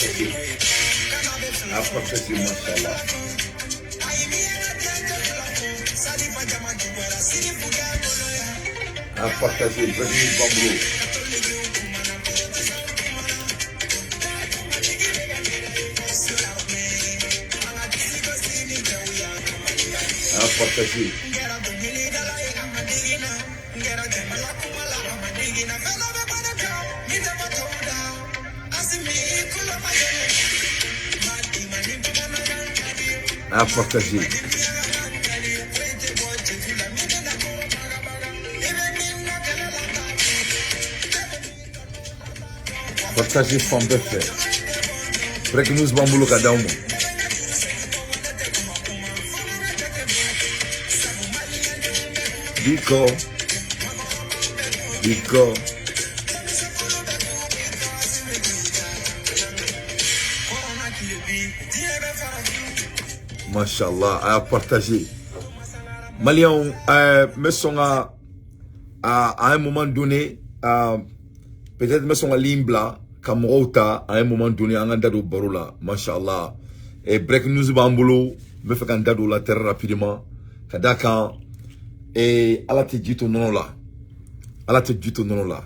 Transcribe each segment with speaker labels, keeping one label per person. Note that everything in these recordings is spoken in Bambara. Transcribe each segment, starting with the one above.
Speaker 1: Partager, a partager, mashallah. A partager, breaking news b'an bolo. A partager. A partager. Partager fan bɛɛ fɛ. Breaking news b'an bolo ka d'aw ma. Biko, Biko. Mashallah, a y'a partager. Maliens, n bɛ sɔn ka à un moment donné, peut-être n bɛ sɔn ka ligne bila ka mɔgɔw ta à un moment donné an ka da don baro la. Mashallah. Et breaking news b'an bolo, n bɛ fɛ ka n da don o la très rapidement. Ka d'a kan, Ala tɛ ji to nɔnɔ la. Ala tɛ ji to nɔnɔ la.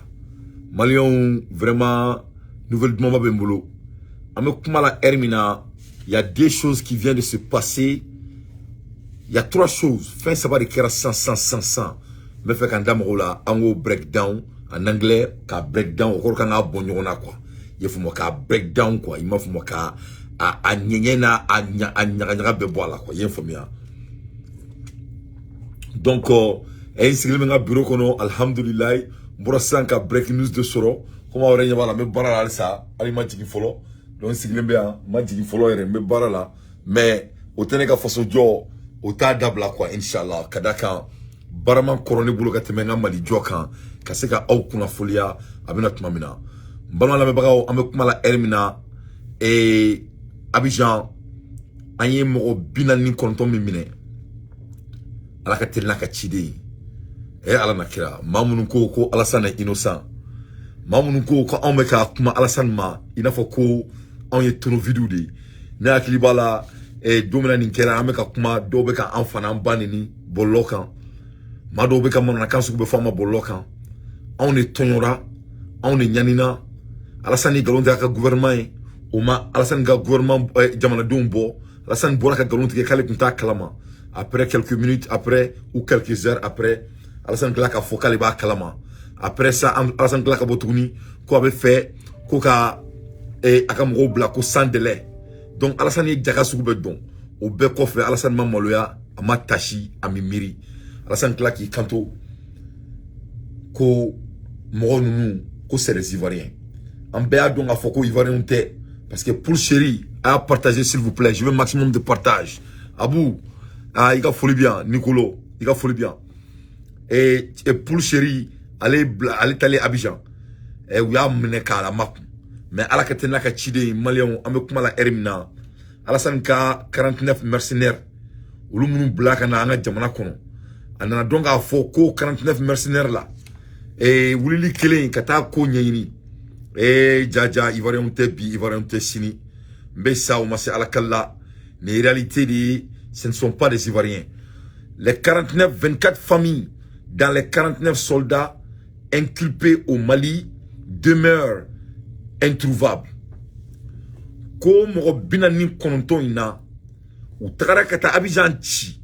Speaker 1: Maliens, vraiment, nouvelle dumanba bɛ n bolo. An bɛ kuma la heure min na, il y a deux choses qui viennent de se passer. Il y a trois choses. Fɛn saba de kɛra sisan sisan sisan sisan. N bɛ fɛ ka n da mɔgɔw la, an k'o break down en anglais, ka break down, o kɔrɔ k'an k'a bɔ ɲɔgɔn na quoi. I y'a faamu, k'a break down quoi. I m'a faamu, ka a ɲɛɲɛ n'a a ɲaga ɲaga bɛɛ bɔ a la quoi. I ye n faamuya. Donc, n sigilen bɛ n ka bureau kɔnɔ, alhamdulilayi, n bɔra sisan ka breaking news de sɔrɔ. Komi aw yɛrɛ ɲɛ b'a la, n bɛ baara la halisa, hali n ma jigin fɔlɔ. Donc n sigilen bɛ yan, n ma jigin fɔlɔ yɛrɛ, n bɛ baara la. Mais o tɛ ne ka faso jɔ, o t'a dabila quoi, inshallah. Ka d'a kan, baara man kɔrɔ ne bolo ka tɛmɛ n ka Mali jɔ kan, ka se ka aw kunnafoniya a bɛna tuma min na. N balima lamɛnbagaw, an bɛ kuma la heure min na, Abidjan, an ye mɔgɔ 49 min minɛ, Ala ka teli n'a ka ciden ye. Ala na kira, maa minnu ko ko Alassane est innocent, maa minnu ko ko anw bɛ ka kuma Alassane ma i n'a fɔ ko anw ye tonneau vide de ye. Ne hakili b'a la, don min na nin kɛra, an bɛ ka kuma, dɔw bɛ ka an fana an ba neni bɔlɔlɔ kan, maa dɔw bɛ ka manamanakan sugu bɛɛ fɔ an ma bɔlɔlɔ kan. Anw de tɔɲɔra, anw de ɲanina. Alassane ye nkalon tigɛ a ka gouvernement ye, o ma Alassane ka gouvernement jamanadenw bɔ. Alassane bɔra ka nkalon tigɛ k'ale tun t'a kalama. Après quelques minutes après ou quelques heures après, Alassane tila k'a fɔ k'ale b'a kalama. Après ça, Alassane tila ka bɔ tuguni ko a bɛ fɛ ko ka a ka mɔgɔw bila ko sans délai. Donc Alassane ye jaga sugu bɛɛ dɔn. O bɛɛ kɔfɛ, Alassane ma maloya, a ma tasi, a mi miiri. Alassane tila k'i kanto ko mɔgɔ ninnu ko c'est des Ivoiriens. An bɛɛ y'a dɔn k'a fɔ ko Ivoiriens tɛ, parce que pour chéri, a y'a partager s'il vous plaît, je veux maximum de partage. Abou, ah, i ka foli bi yan. Nicolo, i ka foli bi yan. Et pour chéri, ale bila, ale talen Abidjan, u y'a minɛ k'a la makun. Mais Ala ka teli n'a ka ciden ye, Maliyɛnw, an bɛ kuma la heure min na, Alassane ka 49 mercenaires, olu minnu bila ka na an ka jamana kɔnɔ, a nana dɔn k'a fɔ ko 49 mercenaires la, wulili kelen ka taa ko ɲɛɲini, jaja Ivoiriens tɛ bi, Ivoiriens tɛ sini. N bɛ sa o ma se Ala kali la. Nin réalité de ye, ce ne sont pas des Ivoiriens. Les 49, 24 familles dans les 49 soldats inculpés au Mali demeurent introuvables. Ko mɔgɔ 49 in na, u tagara ka taa Abidjan ci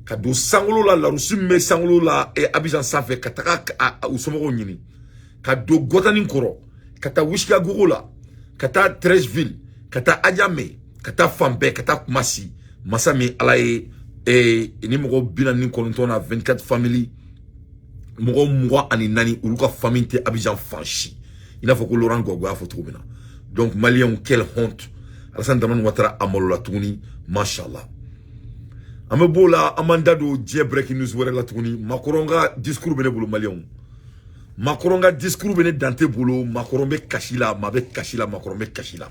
Speaker 1: ka don sankolo la, larusi min bɛ sankolo la Abidjan sanfɛ, ka taga u somɔgɔw ɲini, ka don Gɔtani kɔrɔ, ka taa Wisikagogo la, ka taa Treichville, ka taa Adjamé, ka taa fan bɛɛ, ka taa Kumasi. Masa min Ala ye, ni mɔgɔ 49 na, 24 familles, mɔgɔ 24, olu ka famille tɛ Abidjan fan si, i n'a fɔ ko Laurent Gbagbo y'a fɔ cogo min na. Donc Maliens, quelle honte! Alassane Dramane Ouattara a malola tuguni, mashallah. An bɛ b'o la, an b'an da don diɲɛ breaking news wɛrɛ la tuguni. Macron ka discours bɛ ne bolo, Maliens. Macron ka discours bɛ ne dante bolo. Macron bɛ kasi la, maa bɛ kasi la, Macron bɛ kasi la.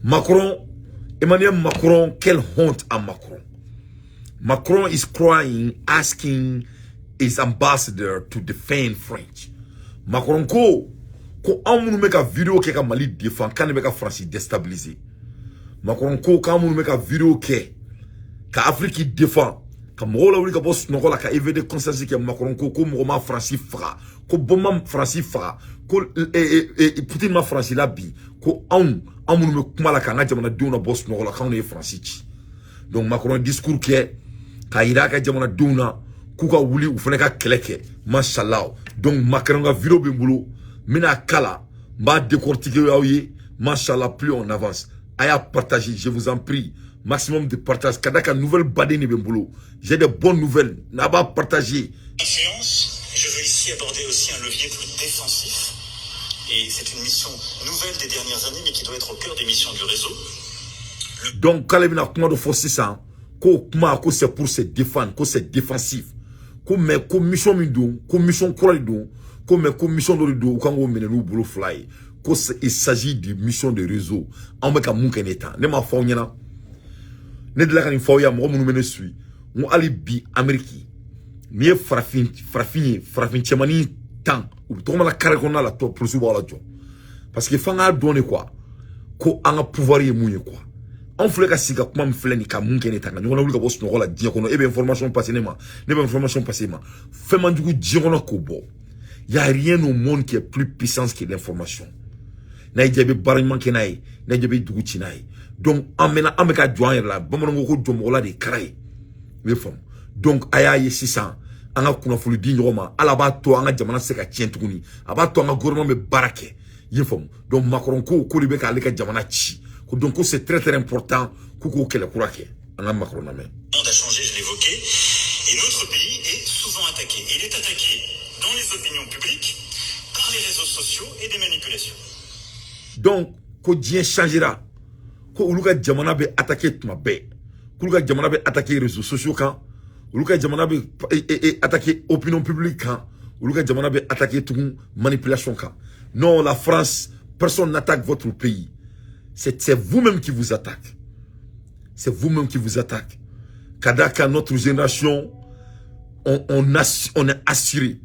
Speaker 1: Macron, Emmanuel Macron, quelle honte à Macron. Macron is crying, asking his ambassador to defend French. Macron ko Ko anw minnu bɛ ka vidéo kɛ ka Mali défend, k'an de bɛ ka Faransi déstabiliser. Macron ko k'an minnu bɛ ka vidéo kɛ ka Afrique défend, ka mɔgɔw lawuli ka bɔ sunɔgɔ la, ka éveil de conscience kɛ. Macron ko ko mɔgɔ ma Faransi faga, ko bɔn ma Faransi faga, ko Poutine ma Faransi la bi, ko anw anw minnu bɛ kuma la k'an ka jamanadenw labɔ sunɔgɔ la, k'anw de ye Faransi ci. Donc Macron ye discours kɛ k'a yira a ka jamanadenw na k'u ka wuli, u fana ka kɛlɛ kɛ, mashallah. Donc Macron ka vidéo bɛ n bolo, n bɛna kala, n b'a décortiquer aw ye, mashallah. Plus on avance, a y'a partager, je vous en prie, maximum de partage. Ka da kan nouvelle baden de bɛ n bolo, j'ai des bonnes nouvelles, n'a b'a partager.
Speaker 2: Influence, je veux ici aborder aussi un levier plus défensif. Et c'est une mission nouvelle des dernières années, mais qui doit être au cœur des missions du réseau.
Speaker 1: Donc k'ale bɛna kuma dɔ fɔ sisan, ko kuma ko c'est pour se défendre, ko c'est défensif, ko mais ko mission min don, ko mission kura de don, ko mais ko mission dɔ de don, u kan k'o minɛ n'u bolo fila ye, ko il s'agit de mission de réseau. Anw bɛ ka mun kɛ ne tan? Ne m'a fɔ aw ɲɛna, ne delila ka nin fɔ aw ye, mɔgɔ minnu bɛ ne suit, n ko hali bi Amérique, n'i ye farafin farafin ye, farafin cɛmannin 10, u bɛ tɔgɔma la carré kɔnɔna la tɔ, polisiw b'aw lajɔ, parce que f'an k'a dɔn de quoi, ko an ka pouvoir ye mun ye quoi. Anw filɛ ka sigi ka kuma min filɛ nin, ka mun kɛ ne ta, ka ɲɔgɔn lawuli ka bɔ sunɔgɔ la diɲɛ kɔnɔ. E bɛ information passer ne ma, ne bɛ information passer e ma. Fɛn man jugu diɲɛ kɔnɔ k'o bɔ. Y a rien au monde qui est plus puissant que l'information. N'a y'i diya, i bɛ baara ɲuman kɛ n'a ye, n'a y'i diya, i bɛ dugu ci n'a ye. Donc an mɛna, an bɛ ka jɔ an yɛrɛ la. Bamananw ko ko jɔnmɔgɔla de ye kara ye, i bɛ faamu. Donc a y'a ye sisan, an ka kunnafoni di ɲɔgɔn ma, ala b'a to an ka jamana se ka tiɲɛ tuguni, a b'a to an ka gouvernement bɛ baara kɛ, i ye faamu. Donc Macron ko k'olu bɛ k'ale ka jamana ci, ko donc ko c'est très très important k'u k'o kɛlɛ kura kɛ. An ka Macron lamɛn.
Speaker 2: Le monde a changé, je l'évoquais, et notre pays est souvent attaqué. Et il est attaqué dans les opinions publiques, par les réseaux sociaux et des manipulations.
Speaker 1: Donc ko diɲɛ changera, ko olu ka jamana bɛ attaquer tuma bɛɛ, k'olu ka jamana bɛ attaquer réseaux sociaux kan, olu ka jamana bɛ attaquer opinion publique kan, olu ka jamana bɛ attaquer tugun manipulation kan. Non, la France, personne n'attaque votre pays, c'est vous-même qui vous attaque, c'est vous-même qui vous attaque. Ka da kan notre génération, on est assuré,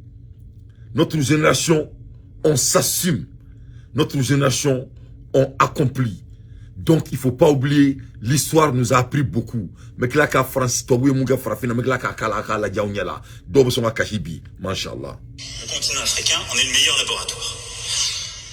Speaker 1: notre génération, on s'assume, notre génération, on accomplit. Donc il faut pas oublier, l'histoire nous a appris beaucoup. Mais tila ka France tubabu ye mun kɛ farafinna, n bɛ tila k'a k'a la, a k'a lajɛ aw ɲɛ la, dɔw bɛ sɔn ka kasi bi, mashallah.
Speaker 2: Le continent africain en est le meilleur laboratoire.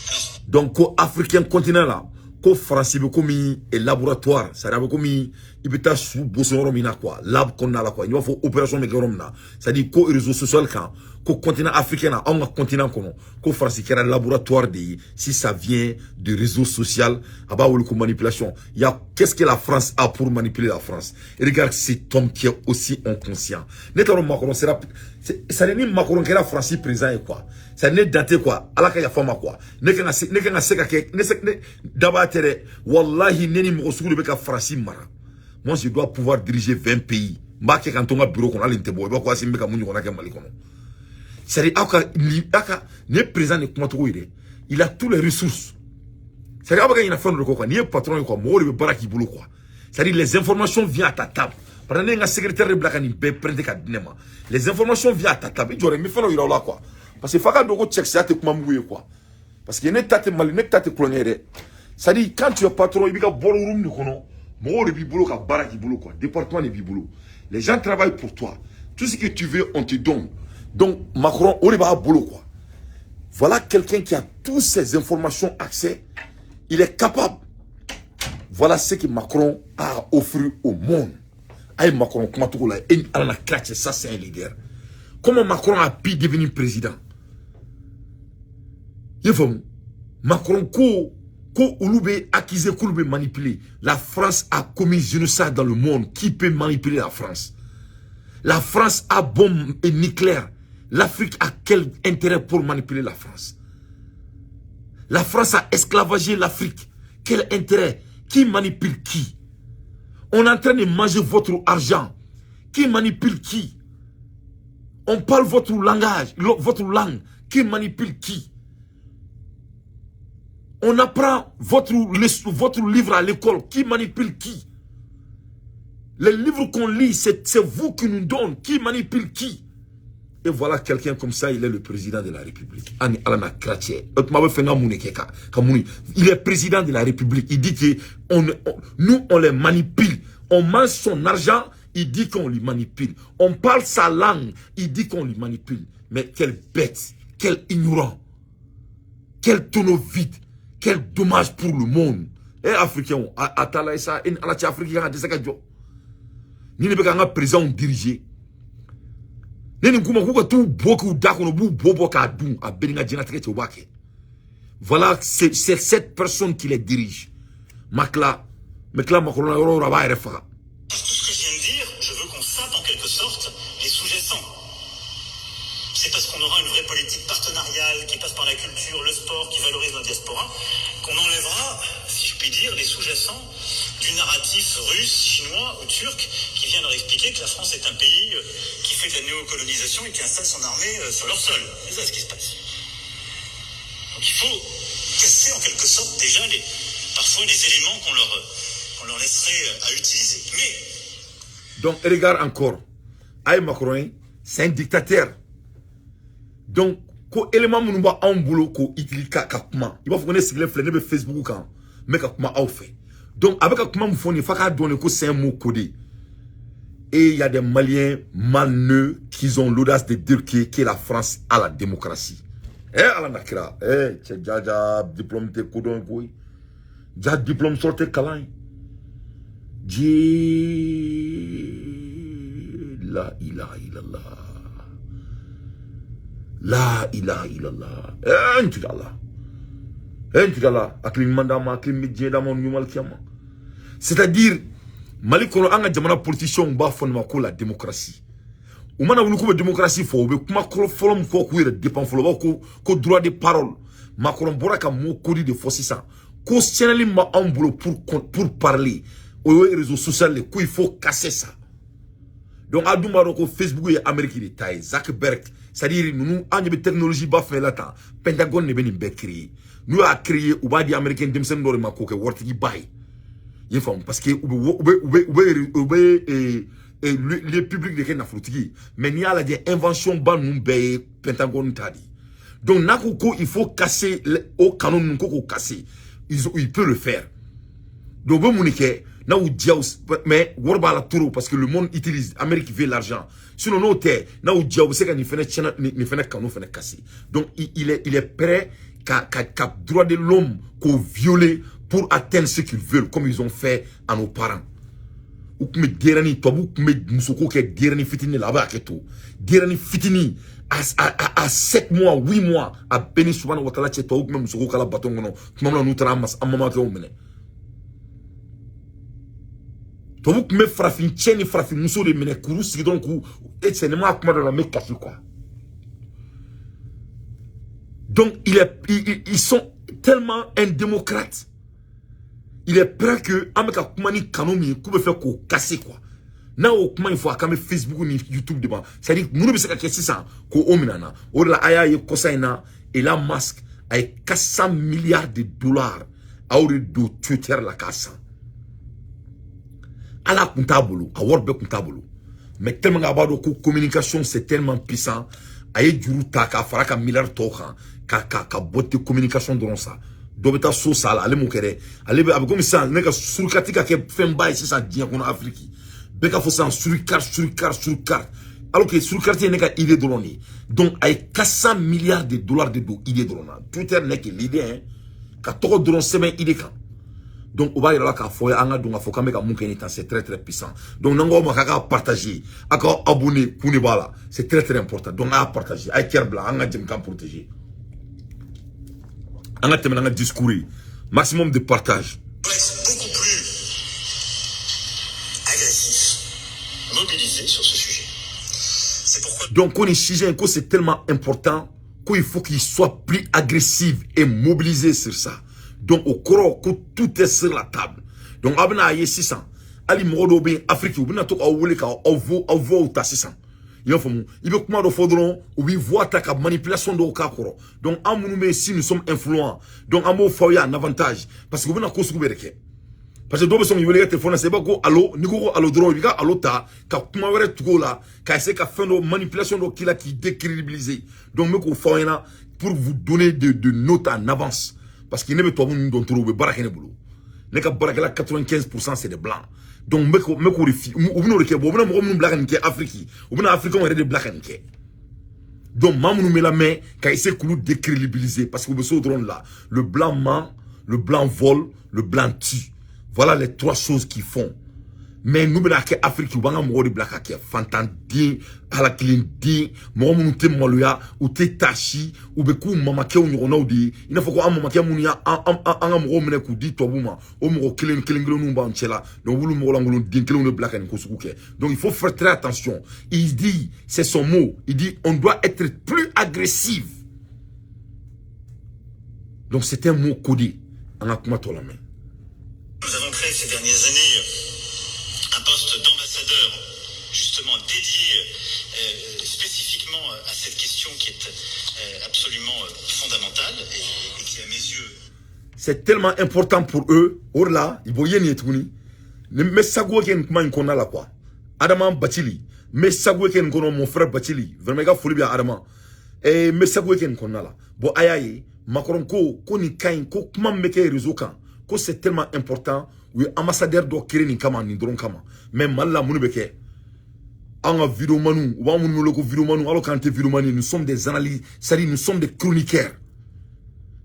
Speaker 2: Alors,
Speaker 1: Donc ko africain continent la, ko Faransi bɛ komi laboratoire, c'est à dire a bɛ komi i bɛ taa su boson yɔrɔ min na quoi, lab kɔnɔna la quoi, i b'a fɔ opération bɛ kɛ yɔrɔ min na. C'est à dire ko réseau social kan, ko continent africain na, anw ka continent kɔnɔ, ko Faransi kɛra laboratoire de ye. Si ça vient de réseau social, a b'a wele ko manipulation. Il y a qu'est-ce que la France a pour manipuler la France? Et regarde cet homme qui est aussi inconscient. Ne t'a dɔn Macron sera, c'est à dire ni Macron kɛra Faransi président ye quoi, c'est à dire ne dan tɛ quoi, Ala ka yafa ma quoi, ne kan ka se, ne kan ka se ka kɛ ne se ne daba tɛ dɛ, wallahi, ne ni mɔgɔ sugu de bɛ ka Faransi mara. Moi, je dois pouvoir diriger 20 pays. N b'a kɛ ka n to n ka bureau kɔnɔ, hali n tɛ bɔ. I b'a fɔ ko Assimi bɛ ka mun ɲɔgɔnna kɛ Mali kɔnɔ? C'est à dire aw ka ni aw ka nin ye président de kumacogo ye dɛ. Il a tous les ressources. C'est à dire aw bɛ ka ɲinɛ fɛn dɔ de kɔ quoi. N'i ye patron ye quoi, mɔgɔw de bɛ baara k'i bolo quoi. C'est à dire les informations viennent à ta table. Par exemple, ne ye n ka secrétaire de bila ka nin bɛɛ printer ka di ne ma. Les informations viennent à ta table. I jɔ dɛ, n bɛ fɛn dɔ yira aw la quoi, parce que f'a ka dɔn ko cɛkisɛya tɛ kuma mugu ye quoi, parce que ne ta tɛ Mali, ne ta tɛ kulonkɛ ye dɛ. C'est à dire quand tu es patron, i b'i ka boardroom de kɔnɔ, mɔgɔw de b'i bolo ka baara k'i bolo quoi, département de b'i bolo, les gens travaillent pour toi, tout ce que tu veux, on te donne. Donc Macron, o de b'a bolo quoi. Voilà quelqu'un qui a toutes ces informations accès, il est capable. Voilà ce que Macron a offert au monde. A ye Macron kumacogo la e ni Ala na kira cɛ, ça c'est un leader. Comment Macron a pu devenir président? I ye faamu? Macron ko ko olu bɛ accuser k'olu bɛ manipuler. La France a commis génocide dans le monde. Qui peut manipuler la France? La France a bombe nucléaire. L'Afrique a quel intérêt pour manipuler la France? La France a esclavagé l'Afrique. Quel intérêt? Qui manipule qui? On est en train de manger votre argent. Qui manipule qui? On parle votre langage, votre langue. Qui manipule qui? On apprend votre livre à l'école. Qui manipule qui? Les livres qu'on lit, c'est vous qui nous donnez. Qui manipule qui? Et voilà quelqu'un comme ça, il est le président de la République. Ani Ala n'a kira cɛ. O tuma bɛ fɛn ka mun de kɛ ka mun? Il est président de la République. Il dit que nous, on les manipule. On mange son argent, il dit qu'on lui manipule. On parle sa langue, il dit qu'on lui manipule. Mais quelle bête, quel ignorant, quel tonneau vide, quel dommage pour le monde. Eh, Africain, a sa, ala cɛ Africain ka dɛsɛ ka jɔ. Ni ne bɛ k'an ka président diriger. Ne nin kuma k'u ka t'u bɔ k'u da kɔnɔ, u b'u bɔ bɔ k'a dun, a bɛɛ ni ka diɲɛlatigɛ cɛ, u b'a kɛ. Voilà, c'est cette personne qui les dirige. Ma tila, n bɛ tila makɔrɔ la yɔrɔ o yɔrɔ, a b'a yɛrɛ faga.
Speaker 2: Tout ce que je viens de dire, je veux qu'on sape en quelque sorte les sous-jacents. C'est parce qu'on aura une vraie politique partenariale qui passe par la culture, le sport, qui valorise nos diasporas, qu'on enlèvera, si je puis dire, les sous-jacents du narratif russe, chinois ou turc qui vient leur expliquer que la France est un pays qui fait de la néocolonisation et qui installe son armée sur leur sol. C'est ça ce qui se passe. Donc il faut casser en quelque sorte déjà parfois les éléments qu'on leur laisserait à utiliser. Mais
Speaker 1: Donc regarde encore. Ayi, Macron, c'est un dictateur. Donc ko élément minnu b'anw bolo k'o utiliser ka kuma, i b'a fɔ ko ne sigilen filɛ, ne bɛ Facebook kan, n bɛ ka kuma aw fɛ. Donc a bɛ ka kuma min fɔ nin ye, f'a k'a dɔn de ko c'est un mot codé. Et il y a des Maliens malneux qui ont l'audace de dire que la France a la démocratie. Eh, Ala na kira, eh, cɛ jaja diplôme tɛ kodɔn koyi. Ja diplôme sɔrɔ tɛ kalan ye. Ji la ilaha illallah. La ilaha illallah. Eh, n tigɛ la. Eh, n tigɛ la. Hakili ɲuman d'a ma, hakili min bɛ diɲɛ d'a ma, ɲuman kiyama. C'est-à-dire, Mali kɔnɔ, an ka jamana politiciens b'a fɔ nin ma ko la démocratie. U mana wuli k'u bɛ démocratie fɔ, u bɛ kuma fɔlɔ min fɔ k'u yɛrɛ dépend fɔlɔ, u b'a fɔ ko droit de parole. Macron bɔra ka mot codé de fɔ sisan ko sɛnɛli ma anw bolo pour parler, o ye réseau social de ko il faut casser ça. Donc a dun b'a dɔn ko Facebook ye Amérique de ta ye, Zuckerberg, c'est-à-dire ninnu, an ɲɛ bɛ technologie ba fɛn la tan, Pentagone de bɛ nin bɛɛ créer. N'u y'a créer, u b'a di américain denmisɛnnin dɔ de ma k'o kɛ waritigiba ye. I ye faamu? Parce que u bɛ u bɛ u bɛ u bɛ u bɛ les publics de kɛ nafolotigi ye. Mais n'i y'a lajɛ, invention ba ninnu bɛɛ ye Pentagone ta de ye. Donc n'a ko il faut casser o kanu ninnu, ko k'o casser, il peut le faire. Donc u bɛ mun de kɛ n'a y'u diya? Mais wari b'a la trop, parce que le monde utilise, Amérique veut l'argent. Sinon n'o tɛ, n'a y'u diya, u bɛ se ka nin fɛnɛ tiɲɛna, nin fɛnɛ kanu fɛnɛ casser. Donc il est prêt ka droit de l'homme k'o violer pour atteindre ce qu'ils veulent, comme ils ont fait à nos parents. U tun bɛ denyɛrɛnin, tubabuw tun bɛ musoko kɛ denyɛrɛnin fitinin de la. A bɛ hakɛ to, denyɛrɛnin fitinin à 7 mois, 8 mois, a bɛɛ ni subahana wa taala cɛ, tubabuw tun bɛ musoko kala baton kɔnɔ tuma min na n'u taara an mamakɛw minɛ. Tubabu tun bɛ farafin cɛ ni farafin muso de minɛ k'u sigi dɔrɔn k'u e cɛ ni m'a kuma dɔ la, n bɛ kasi quoi. Donc ils sont tellement indémocrates, il est prêt que an bɛ ka kuma ni kanu min ye, k'u bɛ fɛ k'o casser quoi. N'a y'o kuma in fɔ, a kan bɛ Facebook ni YouTube de ma. C'est à dire minnu bɛ se ka kɛ sisan k'o o minɛ an na. O de la a y'a ye kɔsa in na, Elon Musk a ye 400 milliards de dollars a y'o de don Twitter la k'a san. Ala kun t'a bolo, a wari bɛɛ kun t'a bolo, mais tellement a b'a dɔn ko communication, c'est tellement puissant, a ye juru ta k'a fara ka miliyari tɔw kan ka boîte de communication dɔrɔn san. Dɔ bɛ taa so sa la, ale m'o kɛ dɛ. Ale bɛ a bɛ komi sisan ne ka surukati ka kɛ fɛnba ye sisan diɲɛ kɔnɔ, Afiriki bɛɛ ka fɔ sisan surukari, surukari, surukari, alors que surukari ye ne ka idée dɔrɔn de ye. Donc a ye 400 milliards de dollars de don idée dɔrɔn na. Twitter n'est que l'idée hein, ka tɔgɔ dɔrɔn sɛbɛn idée kan. Donc o b'a yira la k'a fɔ an ka dɔn k'a fɔ k'an bɛ ka mun kɛ nin tan, c'est très très puissant. Donc n'an ko aw ma k'a ka partager, a ka abonner, kun de b'a la, c'est très très important. Donc a y'a partager, a ye cœur bila, an ka jɛmukan protéger, an ka tɛmɛ n'an ka discours ye, maximum de partage.
Speaker 2: Être beaucoup plus agressif, mobilisé sur ce sujet. C'est pourquoi
Speaker 1: Donc ko nin sujet in, ko c'est tellement important qu'il faut qu'il soit plus agressif et mobilisé sur ça. Donc o kɔrɔ ko tout est sur la table. Donc a bɛna ye sisan, hali mɔgɔ dɔw bɛ yen Afiriki, u bɛna to k'aw wele k'aw aw voix ta sisan. I y'a faamu? I bɛ kuma dɔ fɔ dɔrɔn, u b'i voix ta ka manipulation dɔw k'a kɔrɔ. Donc an minnu bɛ yen, si nous sommes influents, donc an b'o fɔ aw ye en avantage, parce que u bɛna ko sugu bɛɛ de kɛ. Parce que dɔw bɛ sɔn k'i wele i ka téléphone na sisan, i b'a ko allo, n'i ko allo dɔrɔn, i b'i ka allo ta ka kuma wɛrɛ tugu o la, ka essayer ka fɛn dɔ manipulation dɔ k'i la k'i décrédibiliser. Donc n bɛ k'o fɔ aw ɲɛna pour vous donner de notes en avance, parce que ne bɛ tubabu ninnu dɔn trop, u bɛ baara kɛ ne bolo. Ne ka baarakɛla 95 % c'est des blancs. Donc n bɛ k'o de fi, u bɛn'o de kɛ. Bon, u bɛna mɔgɔ minnu bila ka nin kɛ Afrique, u bɛna Africains yɛrɛ de bila ka nin kɛ. Donc maa minnu bɛ lamɛn ka essayer k'olu décrédibiliser, parce que u bɛ se o dɔrɔn de la. Le blanc ment, le blanc vole, le blanc tue. Voilà les trois choses qu'ils font. Mais nous bɛna kɛ Afrique, u b'an ka mɔgɔw de bila ka kɛ fantanden, halakilenden, mɔgɔ minnu tɛ maloya, u tɛ taasi, u bɛ k'u mamakɛw ɲɔgɔnnaw de ye, i n'a fɔ ko an mamakɛ minnu y'an an ka mɔgɔw minɛ k'u di tubabuw ma, o mɔgɔ kelen kelen kelenninw b'an cɛ la. Donc u b'olu mɔgɔ lankolon den kelenw de bila ka nin ko sugu kɛ. Donc il faut faire très attention. Il dit, c'est son mot, il dit: on doit être plus agressif. Donc c'est un mot codé. An ka kuma tɔ lamɛn.
Speaker 2: Nous avons créé ces dernières années un poste d'ambassadeur justement dédié spécifiquement à cette question qui est absolument fondamentale et qui à mes yeux.
Speaker 1: C'est tellement important pour eux. O de la i b'o ye nin ye tuguni ni n bɛ sago kɛ nin kuma in kɔnɔna la quoi. Adama Bacili, n bɛ sago kɛ nin kɔnɔ. Mon frère Bacili, vraiment i ka foli bɛ yan. Adama, n bɛ sago kɛ nin kɔnɔna la. Bon, a y'a ye Macron ko nin ka ɲi, ko kuma min bɛ kɛ réseau kan, ko c'est tellement important, u ye ambassadeur dɔ créer nin kama, nin dɔrɔn kama. Mais Mali la, mun de bɛ kɛ? An ka vidéomaniw, u b'an minnu wele ko vidéomaniw, alors qu'an tɛ vidéomani, nous sommes des analystes, c'est-à-dire nous sommes des chroniqueurs.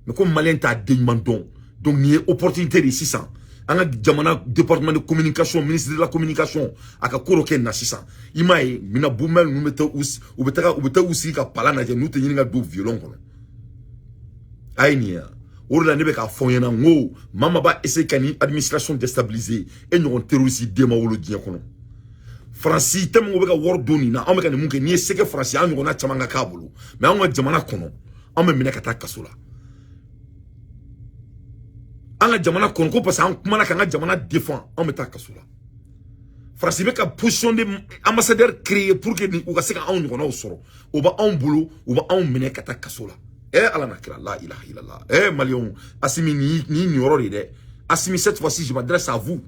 Speaker 1: Mais ko malien t'a den ɲuman dɔn. Donc nin ye opportunité de ye sisan. An ka jamana département de communication, ministre de la communication, a ka ko dɔ kɛ nin na sisan. I m'a ye mina Bumɛl ninnu bɛ taa u bɛ taga, u bɛ taa u sigi ka palan lajɛ, n'u tɛ ɲini ka don violon kɔnɔ. A ye nin ye, o de la ne bɛ k'a fɔ n ɲɛna n ko maa maa b'a essayer ka nin administration déstabiliser, e ɲɔgɔn terroriste den ma wolo diɲɛ kɔnɔ. Faransi tɛ mun bɛ ka wari don nin na, anw bɛ ka nin mun kɛ, n'i ye se kɛ Faransi, an ɲɔgɔnna caman ka k'a bolo. Mais anw ka jamana kɔnɔ, anw bɛ minɛ ka taa kaso la an ka jamana kɔnɔ, ko parce que an kumana k'an ka jamana défend, anw bɛ taa kaso la. Faransi bɛ ka position de ambassadeur créer pour que u ka se ka anw ɲɔgɔnnaw sɔrɔ. O b'anw bolo, u b'anw minɛ ka taa kaso la. Ala na kira, la ilaha illallah. Maliyɛnw, Asimi nin nin yɔrɔ de dɛ. Asimi, cette fois-ci je m'adresse à vous.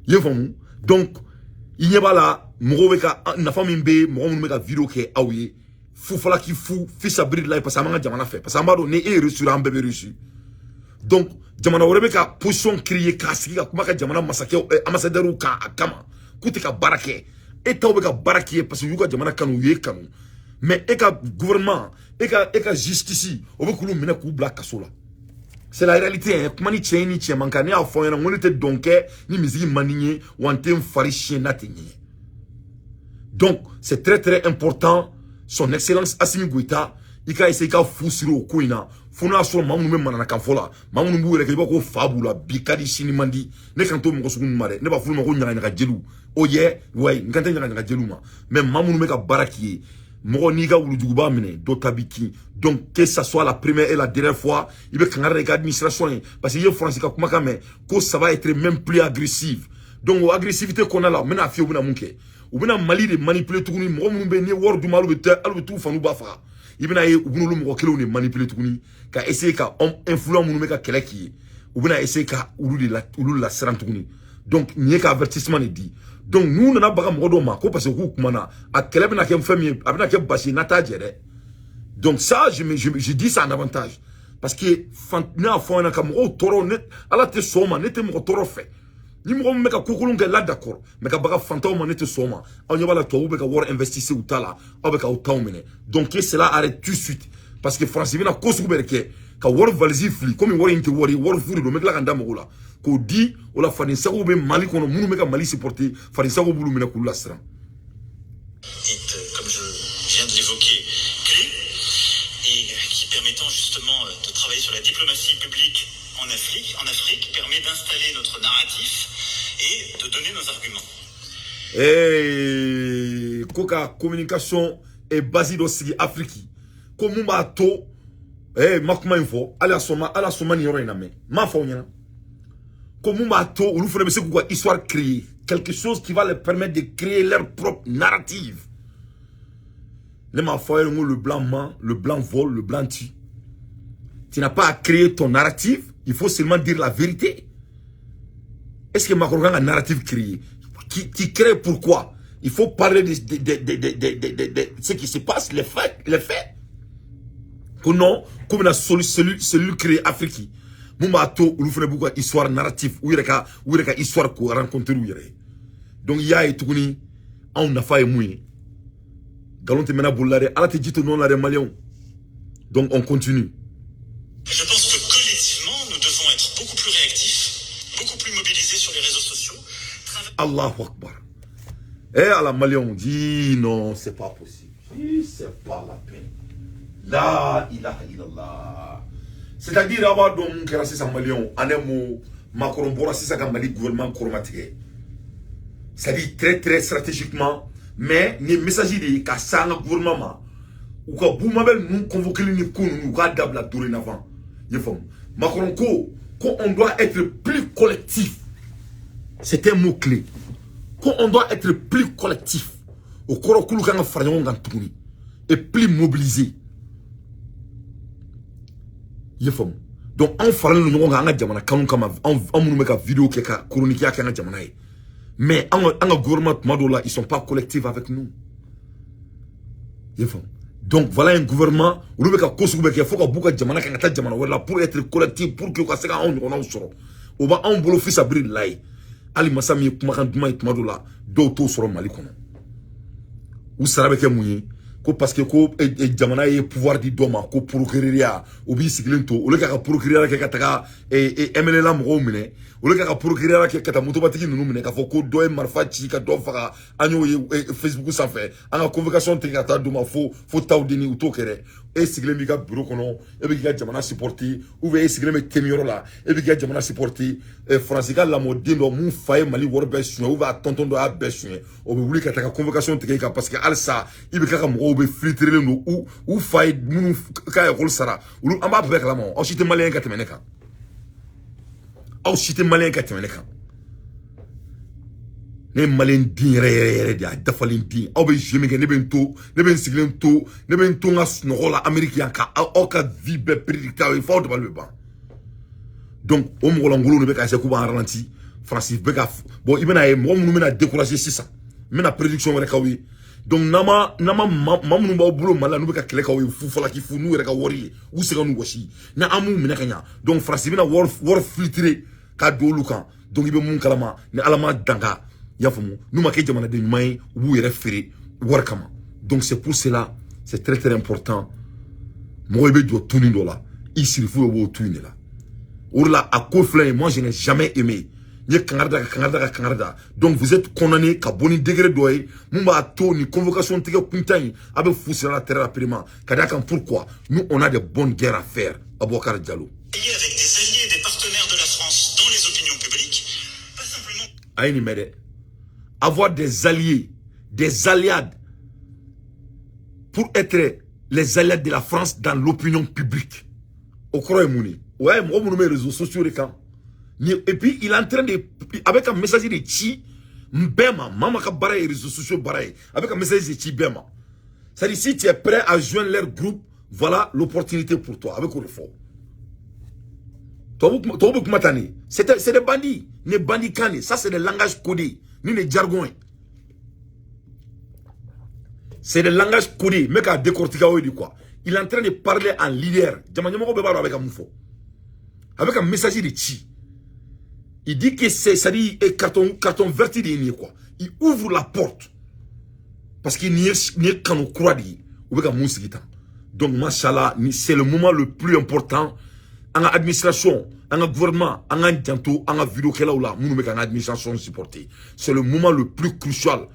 Speaker 1: I ye faamu? Donc i ɲɛ b'a la, mɔgɔw bɛ ka nafa min bɛ, mɔgɔ minnu bɛ ka vidéo kɛ aw ye fufalaki fu fisabiri la, parce que an b'an ka jamana fɛ, parce que an b'a dɔn ni e réussir, an bɛɛ bɛ réussir. Donc jamana wɛrɛ bɛ ka position créer k'a sigi ka kuma ka jamana masakɛw, ambassadeurs kan a kama k'u tɛ ka baara kɛ. E taw bɛ ka baara kɛ parce que u y'u ka jamana kanu, u ye kanu. Mais e ka gouvernement, e ka justice, o bɛ k'olu minɛ k'u bila kaso la. C'est la réalité hein. Kuma ni tiɲɛ ye ni tiɲɛ man kan. Ne y'a fɔ aw ɲɛna n ko ne tɛ dɔn kɛ ni misiri man di n ye, wa n tɛ n fari siɲɛ n'a tɛ ɲɛ. Donc c'est très très important. Son Excellence Assimi Goïta, i ka essayer i ka fu siri o ko in na, fo n'a sɔrɔ maa minnu bɛ mananakan fɔ la, maa minnu b'u yɛrɛ kɛ i b'a ko fa b'u la, bi ka di sini man di. Ne kan t'o mɔgɔ sugu ninnu ma dɛ. Ne b'a f'olu ma ko ɲagaɲaga jeliw. O yɛ wayi, n kan tɛ ɲagaɲaga jeliw ma. Mais maa minnu bɛ ka baara k'i ye, mɔgɔ n'i ka wulujuguba minɛ, dɔ ta b'i kin. Donc que ça soit la première et la dernière fois i bɛ kangari da i ka administration ye, parce que i ye Faransi ka kumakan mɛn ko ça va être même plus agressif. Donc o agressivité kɔnɔna la, n bɛna f'i ye u bɛna mun kɛ. U bɛna Mali de manipuler tuguni. Mɔgɔ minnu bɛ yen n'i ye wari d'u ma, hali u bɛ taa, hali u bɛ t'u fa n'u ba faga. I bɛna ye u bɛna olu mɔgɔ kelenw de manipuler tuguni ka essayer ka homme influent minnu bɛ ka kɛlɛ k'i ye, u bɛna essayer ka olu de la, olu lasiran tuguni. Donc nin ye ka avertissement de di. Donc n'u nana baga mɔgɔ dɔw ma ko parce que k'u kumana, a kɛlɛ bɛna kɛ fɛn min ye, a bɛna kɛ basi ye n'a t'a jɛ dɛ. Donc ça, je dis ça en avantage, parce que ne y'a fɔ aw ɲɛna ka mɔgɔw tɔɔrɔ, ne ala tɛ sɔn o ma. Ne tɛ mɔgɔ tɔɔrɔ fɛ. Ni mɔgɔ min bɛ ka ko kolon kɛ la, d'accord, mais ka baga fantanw ma, ne tɛ sɔn o ma. Aw ɲɛ b'a la, tubabuw bɛ ka wari investir u ta la, aw bɛ k'aw taw minɛ. Donc que cela arrête tout de suite, parce que France bɛna ko sugu bɛɛ de kɛ ka wari valise fili, komi wari in tɛ wari ye, wari fu de don. N bɛ tila ka n da mɔgɔw la k'o di o la. Fadensagow bɛ Mali kɔnɔ, minnu bɛ ka Mali supporter, fadensagow b'olu minɛ k'olu lasiran.
Speaker 2: Est, comme je viens de l'évoquer, clé et qui permettant justement de travailler sur la diplomatie publique en Afrique, permet d'installer notre narratif et de donner nos arguments.
Speaker 1: Ko ka communication e base dɔ sigi Afrique, ko mun b'a to ma kuma in fɔ, hali a sɔn ma, hali a sɔn ma nin yɔrɔ in na, mɛ n m'a fɔ aw ɲɛna ko mun b'a to olu fana bɛ se k'u ka histoire créer, quelque chose qui va leur permettre de créer leur propre narrative. Ne m'a fɔ aw ye n ko le blanc ment, le blanc vole, le blanc tue. Tu n'as pas à créer ton narrative, il faut seulement dire la vérité. Est-ce que Macron kan ka narrative créer? Qui crée pourquoi? Il faut parler de ce qui se passe, les faits, les faits. Ko non, ko bɛna cellule créer Afrique mun b'a to olu fana b'u ka histoire narrative, u yɛrɛ ka histoire k'o rencontrer u yɛrɛ ye. Donc i y'a ye tuguni, anw nafa ye mun ye? Nkalon tɛ mɛnna bolo la dɛ, Ala tɛ ji to nɔ la dɛ, maliyɛnw. Donc on continue.
Speaker 2: Je pense que collectivement, nous devons être beaucoup plus réactifs, beaucoup plus mobilisés sur les réseaux sociaux.
Speaker 1: Allahu Akbar. Eh ala, maliyɛnw, dit non, c'est pas possible. C'est pas la peine. La ilaha illallah. C'est-à-dire aw b'a dɔn mun kɛra sisan, maliyɛnw? En un mot, Macron bɔra sisan ka Mali gouvernement kɔrɔmatigɛ. C'est-à-dire très très stratégiquement, mais nin ye message de ye ka se an ka gouvernement ma. U ka Bumabel ninnu convoquer ni ko ninnu, u k'a dabila dorénavant. I ye faamu? Macron ko on doit être plus collectif. C'est un mot clé. Ko on doit être plus collectif. O kɔrɔ k'olu kan ka fara ɲɔgɔn kan tuguni et plus mobilisé. I ye faamu? Donc anw faralen don ɲɔgɔn kan an ka jamana kanu kama, anw minnu bɛ ka vidéo kɛ ka chronique kɛ an ka jamana ye. Mais an ka gouvernement, tuma dɔw la, ils sont pas collectifs avec nous. I ye faamu? Donc voilà un gouvernement, olu bɛ ka ko sugu bɛɛ kɛ fo ka b'u ka jamana kan ka taa jamana wɛrɛ la pour être collectif, pour que u ka se ka anw ɲɔgɔnnaw sɔrɔ. O b'anw bolo fisabiri la ye. Hali masa min ye kumakan duman ye, tuma dɔw la dɔw t'o sɔrɔ Mali kɔnɔ. U sara bɛ kɛ mun ye? Ko parce que ko jamana ye pouvoir di dɔ ma, ko procureur o b'i sigilen to, olu ka procureur kɛ ka taga MNLA mɔgɔw minɛ, olu ka procureur kɛ ka taa motobatigi ninnu minɛ, k'a fɔ ko dɔ ye marifa ci ka dɔ faga, an y'o ye Facebook sanfɛ, an ka convocation tigɛ ka taa d'u ma fo Tawudeni. U t'o kɛ dɛ. E sigilen b'i ka bureau kɔnɔ, e bɛ k'i ka jamana supporter, ou bien e sigilen bɛ temiyɔrɔ la, e bɛ k'i ka jamana supporter. Faransi ka lamɔden dɔ mun fa ye Mali wari bɛɛ suɲɛ, ou bien a tɔntɔn dɔ y'a bɛɛ suɲɛ, o bɛ wuli ka taga convocation tigɛ i kan, parce que halisa i bɛ ka mɔgɔw bɛ filtrelen don, u fa ye minnu ka école sara, olu an b'a bɛɛ kalama. Aw si tɛ maliyɛn ka tɛmɛ ne kan, aw si tɛ maliyɛn ka tɛmɛ ne kan. Ne ye maliyɛn den yɛrɛ yɛrɛ yɛrɛ de ye, a dafalen den. Aw bɛ jeu min kɛ, ne bɛ n to, ne bɛ n sigilen to, ne bɛ n to n ka sunɔgɔ la Amérique yan ka aw ka vie bɛɛ prédicter aw ye f'aw dabali bɛ ban. Donc o mɔgɔlankolonw de bɛ ka essayer k'u b'an ralenti. Faransi bɛ ka bon, i bɛna ye mɔgɔ minnu bɛna décourager sisan, n bɛna prédiction wɛrɛ k'aw ye. Donc n'an ma maa minnu b'aw bolo Mali la, n'u bɛ ka kɛlɛ k'aw ye fu falaki fu n'u yɛrɛ ka wari ye, u sɛgɛn n'u wɔsi, ni an m'u minɛ ka ɲa, donc Faransi bɛna wari filtrer ka don olu kan. Donc i bɛ mun kalama? Ni Ala ma danka, i y'a faamu, n'u ma kɛ jamanaden ɲuman ye, u b'u yɛrɛ feere wari kama. Donc c'est pour cela, c'est très très important. Mɔgɔ i bɛ jɔ tuni dɔ la, i sirifu bɛ b'o tu in de la. O de la a ko filɛ nin ye, moi je n'ai jamais aimé. N ye kangari da, ka kangari da, ka kangari da. Donc vous êtes condamné ka bɔ ni degré dɔ ye mun b'a to ni convocation tigɛ kuntan in, a bɛ fu sira la très rapidement. Ka d'a kan pourquoi? Nous, on a des bonnes guerres à faire. Aboubacar Diallo.
Speaker 2: Avec des alliés, des partenaires de la France dans les opinions publiques, pas simplement.
Speaker 1: A ye nin mɛn dɛ. Avoir des alliés, des alliades, pour être les alliés de la France dans l'opinion publique. O kɔrɔ ye mun ye? O y'a ye mɔgɔ minnu bɛ réseaux sociaux de kan. Et puis il est en train de, avec un message de ci bɛɛ ma, maa ma ka baara ye réseaux sociaux baara ye, avec un message de ci bɛɛ ma. C'est-à-dire si tu es prêt à joindre leur groupe, voilà l'opportunité pour toi. Avec o de fɔ. Tubabu bɛ kuma tan de. C'est des bandits. Ni bandit kan de. Ça, c'est des langages codés. Ni ne jargon ye. C'est des langages codés. Mais k'a décortiquer aw ye de quoi. Il est en train de parler en leader. Jama ɲɛmɔgɔ bɛɛ b'a dɔn a bɛ ka mun fɔ. A bɛ ka message de ci. Il dit que c'est, c'est-à-dire, carton vert de ye nin ye quoi. Il ouvre la porte. Parce que nin ye kanu kura de ye. U bɛ ka mun sigi tan. Donc machallah, c'est le moment le plus important. An ka administration, an ka gouvernement, an k'an janto an ka vidéokɛlaw la minnu bɛ k'an ka administration supporter. C'est le moment le plus crucial.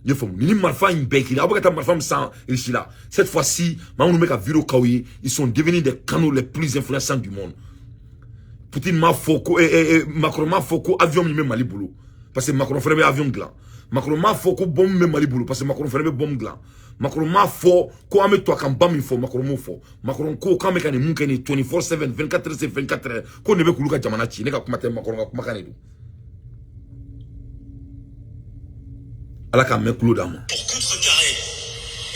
Speaker 1: I ye faamu? Ni marifa in bɛɛ kelen, aw bɛ ka taa marifa min san Russie la. Cette fois-ci, maa minnu bɛ ka vidéo k'aw ye, ils sont devenus des canaux les plus influençants du monde. Poutine m'a fɔ ko Macron m'a fɔ ko avion min bɛ Mali bolo, parce que Macron fana bɛ avion dilan. Macron m'a fɔ ko bombe bɛ Mali bolo, parce que Macron fana bɛ bombe dilan. Macron m'a fɔ ko an bɛ to a kan ba min fɔ, Macron m'o fɔ. Macron ko k'an bɛ ka nin mun kɛ nin 24/7, 24 heures sur 24 heures, ko ne bɛ k'olu ka jamana ci. Ne ka kuma tɛ, Macron ka kumakan de don. Ala k'a mɛn kulo d'an ma.
Speaker 2: Pour contrecarrer,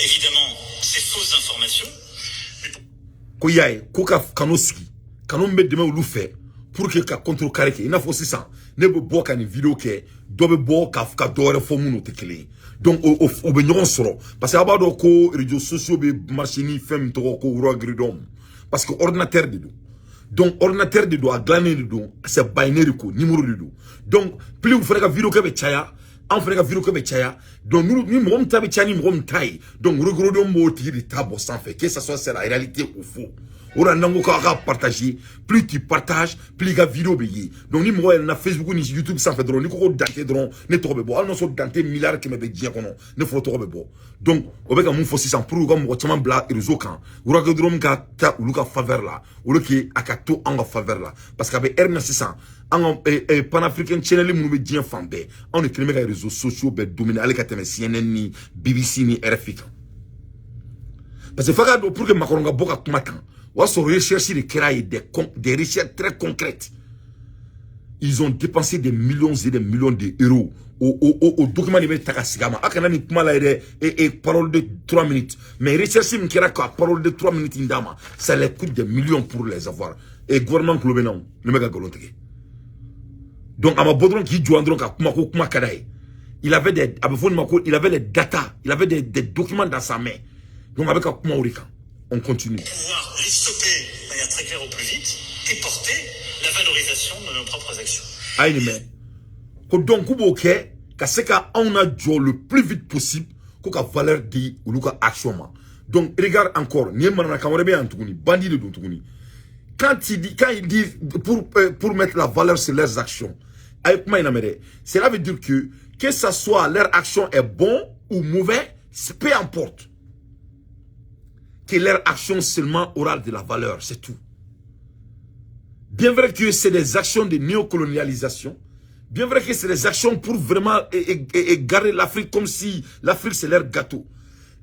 Speaker 2: évidemment, ces fausses informations.
Speaker 1: Ko y'a ye ko ka kanu sigi, kanu min bɛ dɛmɛ olu fɛ pour que ka contrecarrer kɛ, i n'a fɔ sisan Ne bɛ bɔ ka nin vidéo kɛ, dɔ bɛ bɔ ka dɔ wɛrɛ fɔ minnu tɛ kelen ye. Donc o bɛ ɲɔgɔn sɔrɔ, parce que a b'a dɔn ko réseaux sociaux bɛ marcher ni fɛn min tɔgɔ ko algorithme, parce que ordinateur de don. Donc ordinateur de don, a dilannen de don, c'est binaire ko numéro de don. Donc plus u fana ka vidéo kɛ bɛ caya, an fana ka vidéo kɛ bɛ caya. Donc ni mɔgɔ min ta bɛ caya ni mɔgɔ min ta ye, donc algorithme b'o tigi de ta bɔ sanfɛ, que ça soit c'est la réalité ou faux. O la n'an ko k'a ka partager, plus tu partages, plus i ka vidéo bɛ ye. Donc ni mɔgɔ yɛlɛnna Facebook ni YouTube sanfɛ dɔrɔn, n'i ko ko Dante dɔrɔn, ne tɔgɔ bɛ bɔ. Hali n'a sɔrɔ Dante 100 miliyari bɛ diɲɛ kɔnɔ, ne fɔlɔ tɔgɔ bɛ bɔ. Donc o bɛ ka mun fɔ sisan? Pour u ka mɔgɔ caman bila réseau kan, algorithme ka taa olu ka faveur la, au lieu que a ka to an ka faveur la. Parce que a bɛ heure min na sisan, an ka panafricain channel minnu bɛ diɲɛ fan bɛɛ, anw de kelen bɛ ka réseaux sociaux bɛɛ dominer, hali ka tɛmɛ CNN ni BBC ni RFI kan. Parce que f'a ka dɔn, pour que Macron ka bɔ ka kuma kan, o y'a sɔrɔ recherche de kɛra ye, des recherches très concrètes. Ils ont dépensé des millions et des millions d'euros. O document de bɛ ta ka sigi a ma. A kana nin kuma la yɛrɛ et parole de 3 minutes, mais recherche min kɛra ka parole de 3 minutes in d'a ma, ça les coûte des millions pour les avoir. Et gouvernement tulo bɛ na o, ne bɛ ka nkalon tigɛ? Donc a ma bɔ dɔrɔn k'i jɔ dɔrɔn ka kuma ko kuma ka d'a ye. Il avait des, a bɛ fɔ nin ma ko il avait les data, il avait des documents dans sa main. Donc a bɛ ka kuma o de kan. On continue.
Speaker 2: Pouvoir les stopper de manière très claire au plus vite et porter la valorisation de nos propres actions.
Speaker 1: A ye nin mɛn ko donc k'u b'o kɛ ka se ka anw na jɔ le plus vite possible, ko ka valeur di olu ka action ma. Donc regarde encore, nin ye mananakan wɛrɛ bɛ yan tuguni, bandit de don tuguni. Quand il dit pour mettre la valeur sur leurs actions, a ye kuma in lamɛn dɛ, cela veut dire que ça soit leur action est bon ou mauvais, peu importe, que leur action seulement aura de la valeur, c'est tout. Bien vrai que c'est des actions de néocolonialisation, bien vrai que c'est des actions pour vraiment et garder l'Afrique comme si l'Afrique, c'est leur gâteau.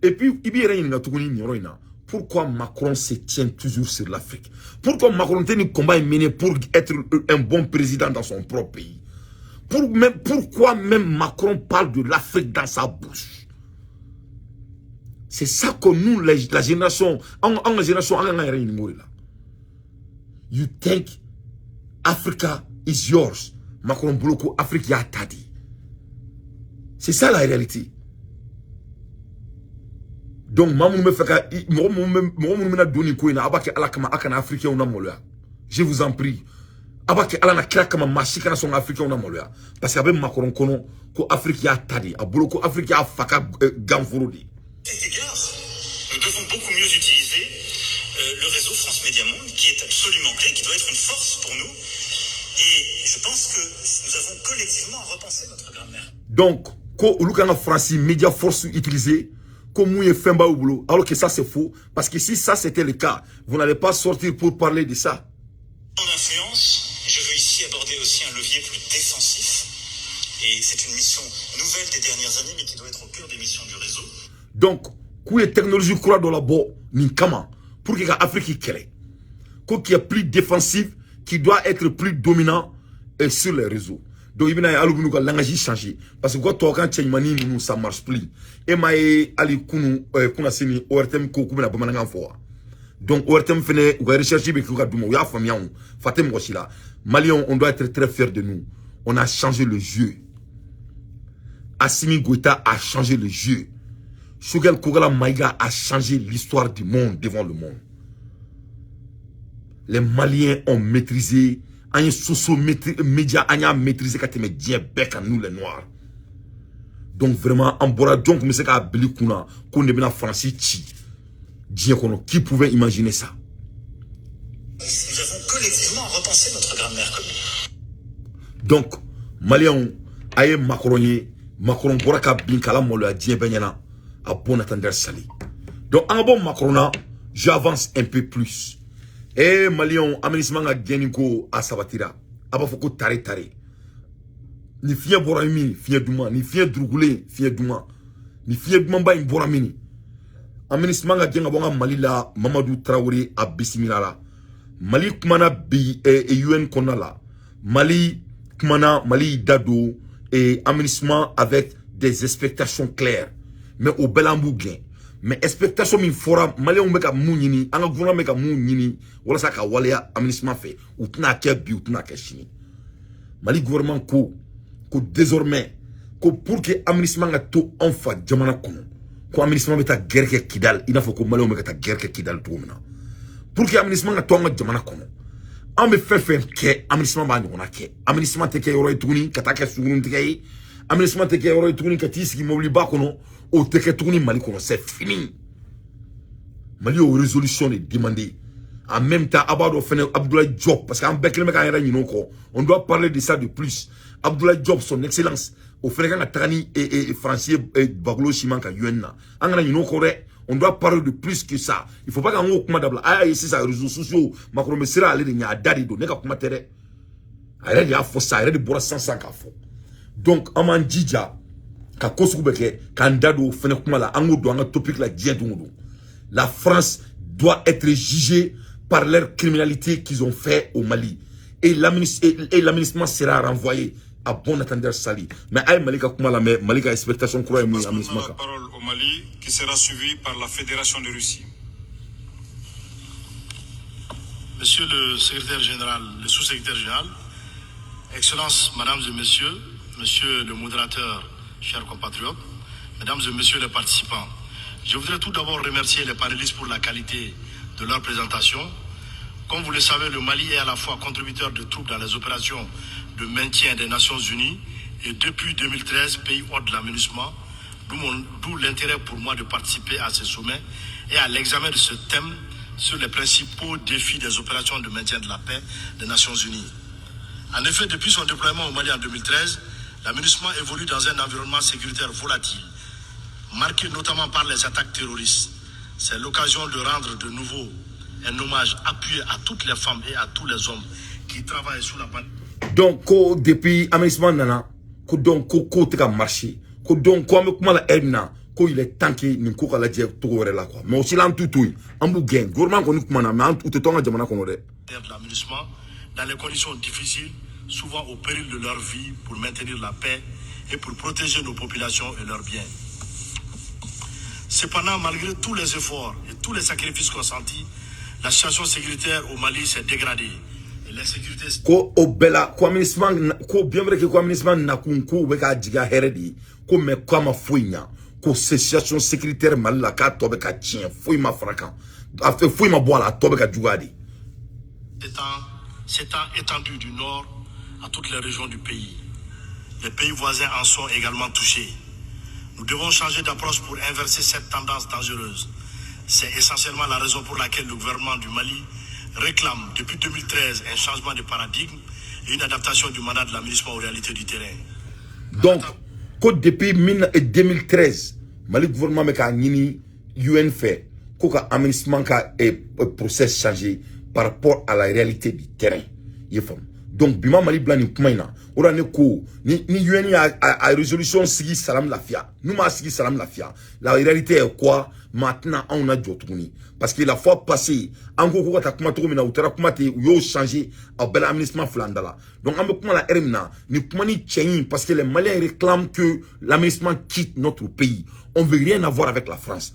Speaker 1: Et puis, il y a pourquoi Macron se tient toujours sur l'Afrique? Pourquoi Macron tient un combat mené pour être un bon président dans son propre pays? Pourquoi même Macron parle de l'Afrique dans sa bouche? C'est ça que nous, la génération, en génération, là. You think Africa is yours. Macron bolo ko Afrique y'a ta di. C'est ça la réalité. Donc maa minnu bɛ fɛ ka mɔgɔ minnu bɛna don nin ko in na, a b'a kɛ Ala kama, a kana Africains na maloya. Je vous en prie. A b'a kɛ Ala na kira kama, maa si kana sɔn ka Africains na maloya. Parce que a bɛ Macron kɔnɔ ko Afrique y'a ta de. A bolo ko Afrique y'a fa ka ganforo de.
Speaker 2: Cet égard, nous devons beaucoup mieux utiliser le réseau France Média Monde, qui est absolument clé, qui doit être une force pour nous. Et je pense que nous avons collectivement repensé notre grammaire.
Speaker 1: Donc, ko olu kan ka France Média Force utiliser ko mun ye fɛnba y'u bolo, alors que ça, c'est faux, parce que si ça c'était le cas, vous n'allez pas sortir pour parler de ça.
Speaker 2: En influence, je veux ici aborder aussi un levier plus défensif. Et c'est une mission nouvelle des dernières années, mais qui doit être au cœur des missions du réseau.
Speaker 1: Donc k'u ye technologie kura dɔ labɔ nin kama pour que ka Afrique kɛlɛ, ko qui est plus défensif, qui doit être plus dominant sur les réseaux. Donc i bɛna ye hali u bɛn'u ka langage changer, parce que u ka tubabukan cɛɲumanin ninnu, ça marche plus. E m'a ye hali kunu kunnasini ORTM ko k'u bɛna bamanankan fɔ wa? Donc ORTM fɛnɛ, u ka recherche bɛ k'u ka d'u ma, u y'a faamuya, o fa tɛ mɔgɔ si la. Maliens, on doit être très fiers de nous. On a changé le jeu. Assimi Goïta a changé le jeu. Choguel Kokalla Maïga a changé l'histoire du monde devant le monde. Les Maliens ont maîtrisé, an ye soso média, an y'a maîtrisé ka tɛmɛ diɲɛ bɛɛ kan, nous les Noirs. Donc vraiment, an bɔra, jɔn tun bɛ se k'a bili kunna ko ne bɛna Faransi ci diɲɛ kɔnɔ? Qui pouvait imaginer ça?
Speaker 2: Nous avons collectivement repensé notre grammaire commune.
Speaker 1: Donc Maliens, a ye Macron ye, Macron bɔra ka bin k'ala maloya diɲɛ bɛɛ ɲɛna. À bon entendeur, salut. Donc an ka bɔ Macron na, j'avance un peu plus. Eh Maliens, aménagement ka gɛnni ko a sabatira. A b'a fɔ ko tare tare. Ni fiɲɛ bɔra min, fiɲɛ duman, ni fiɲɛ durugulen, fiɲɛ duman, ni fiɲɛ dumanba in bɔra min, aménagement ka gɛn ka bɔ an ka Mali la. Mamadu Tarawele a bisimila la. Mali kumana bi UN kɔnɔna la. Mali kumana, Mali y'i da don aménagement avec des expectations claires. Mais o bɛɛ la, an b'u gɛn. Mais expectation min fɔra, Maliyɛnw bɛ ka mun ɲini, an ka gouvernement bɛ ka mun ɲini walasa ka waleya aménagement fɛ, u tɛna kɛ bi, u tɛna kɛ sini. Mali gouvernement ko désormais ko pour que MINUSMA ka to anw fa jamana kɔnɔ, ko MINUSMA bɛ taa guerre kɛ Kidal, i n'a fɔ ko Maliyɛnw bɛ ka taa guerre kɛ Kidal cogo min na. Pour que MINUSMA ka to an ka jamana kɔnɔ, an bɛ fɛn fɛn kɛ, MINUSMA b'a ɲɔgɔnna kɛ. MINUSMA tɛ kɛ yɔrɔ ye tuguni ka taa kɛ sunguruntigɛ ye. MINUSMA tɛ kɛ yɔrɔ ye tuguni ka t'i sigi mobiliba kɔnɔ. O tɛ kɛ tuguni Mali kɔnɔ, c'est fini. Mali y'o résolution de demander. En même temps, a b'a dɔn fɛnɛ, Abdoulaye Diop, parce que an bɛɛ kelen bɛ k'an yɛrɛ ɲinɛ o kɔ, on doit parler de ça de plus. Abdoulaye Diop, son excellence, o fɛnɛ kan ka taga ni Faransi ye Bagolo siman ka UN na. An kana ɲinɛ o kɔ dɛ. On doit parler de plus que ça. Il faut pas k'an k'o kuma dabila. A y'a ye sisan, réseaux sociaux, Macron bɛ siran ale de ɲɛ, a da de don. Ne ka kuma tɛ dɛ, a yɛrɛ de y'a fɔ sisan, a yɛrɛ de bɔra sisan sisan k'a fɔ. Donc an b'an jija ka ko sugu bɛ kɛ k'an da don o fɛnɛ kuma la. An k'o don an ka topic la diɲɛ don o don. La France doit être jugée par leur criminalité qu'ils ont fait au Mali et l'AMINUSMA sera renvoyé à bon entendeur salut. Mais ayi, Mali ka kuma la, mais Mali ka expectation kura ye mun ye AMINUSMA
Speaker 3: La
Speaker 1: kan?
Speaker 3: Parole au Mali, qui sera suivi par la Fédération de Russie.
Speaker 4: Monsieur le secrétaire général, le sous-secrétaire général, Excellences, Mesdames et Messieurs, Monsieur le modérateur, chers compatriotes, Mesdames et Messieurs les participants, je voudrais tout d'abord remercier les panélistes pour la qualité de leur présentation. Comme vous le savez, le Mali est à la fois contributeur de troupes dans les opérations de maintien des Nations Unies et depuis 2013, pays hôte de la MINUSMA, d'où l'intérêt pour moi de participer à ce sommet et à l'examen de ce thème sur les principaux défis des opérations de maintien de la paix des Nations Unies. En effet, depuis son déploiement au Mali en 2013, la MINUSMA évolue dans un environnement sécuritaire volatile, marqué notamment par les attaques terroristes. C'est l'occasion de rendre de nouveau un hommage appuyé à toutes les femmes et à tous les hommes qui travaillent sous la bannière
Speaker 1: Donc ko depuis AMINUSMA nana, ko donc ko ko tɛ ka marcher, ko donc ko an bɛ kuma la heure min na, ko il est temps que nin ko ka lajɛ cogo wɛrɛ la quoi. Mais aussi la, an t'u to yen, an b'u gɛn. Gouvernement kɔni kuma na, mais an u tɛ to an ka jamana kɔnɔ dɛ.
Speaker 4: De la MINUSMA dans les conditions difficiles, souvent au péril de leur vie pour maintenir la paix et pour protéger nos populations et leurs biens. Cependant, malgré tous les efforts et tous les sacrifices consentis, la situation sécuritaire au Mali s'est dégradée. Et l'insécurité
Speaker 1: Ko o bɛɛ la, ko AMINUSMA, ko bien vrai que ko AMINUSMA nakun ko u bɛ k'a jigi a hɛrɛ de ye, ko mais ko a ma foyi ɲa, ko situation sécuritaire Mali la, k'a tɔ bɛ ka tiɲɛ, foyi ma fara kan, a fɛ foyi ma bɔ a la, a tɔ bɛ ka juguya de.
Speaker 4: S'étant étendue du nord à toutes les régions du pays. Les pays voisins en sont également touchés. Nous devons changer d'approche pour inverser cette tendance dangereuse. C'est essentiellement la raison pour laquelle le gouvernement du Mali réclame depuis 2013 un changement de paradigme et une adaptation du mandat de la MINUSMA aux réalités du terrain.
Speaker 1: Donc ko depuis 2013, Mali gouvernement bɛ k'a ɲini UN fɛ ko ka AMINUSMA ka process changer par rapport à la réalité du terrain. I ye faamu? Donc bi ma Mali bila nin kuma in na. O de la ne ko ni UN y'a a résolution sigi salam lafiya, n'u m'a sigi salam lafiya, la réalité est quoi maintenant? Anw na jɔ tuguni, parce que la fois passée, an ko ka taa kuma cogo min na, u taara kuma ten, u y'o changer, a bɛɛ la AMINUSMA fila an da la. Donc an bɛ kuma la heure min na, nin kuma ni cɛ in, parce que les Maliens réclament que l'AMINUSMA quitte notre pays. On veut rien avoir avec la France.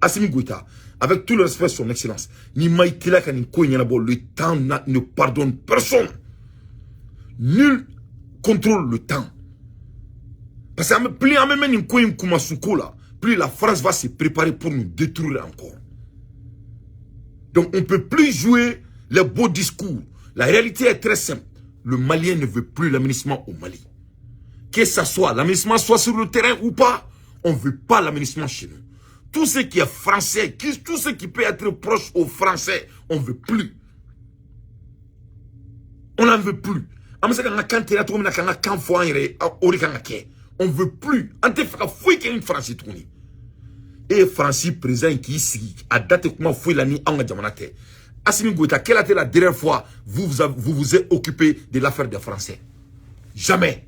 Speaker 1: Assimi Goïta, avec tout le respect, son excellence, ni ma i teliya ka nin ko in ɲɛnabɔ, le temps ne pardonne personne. Nul contrôle le temps. Parce que plus an bɛ mɛn nin ko in kumasu ko la, plus la France va se préparer pour nous détruire encore. Donc on ne peut plus jouer les beaux discours. La réalité est très simple. Le Malien ne veut plus l'AMINUSMA au Mali. Que ça soit, l'AMINUSMA soit sur le terrain ou pas, on ne veut pas l'AMINUSMA chez nous. Tout ce qui est français, tout ce qui peut être proche aux Français, on ne veut plus. On n'en veut plus. An bɛ se k'an ka kan teliya cogo min na k'an ka kan fɔ an yɛrɛ ye, o de kan ka kɛ. On veut plus. An tɛ fɛ ka foyi kɛ ni Faransi tuguni. E ye Faransi président in k'i sigi, a da tɛ kuma foyi la ni anw ka jamana tɛ. Assimi Goïta, quelle a été la dernière fois vous vous êtes occupé de l'affaire des Français? Jamais.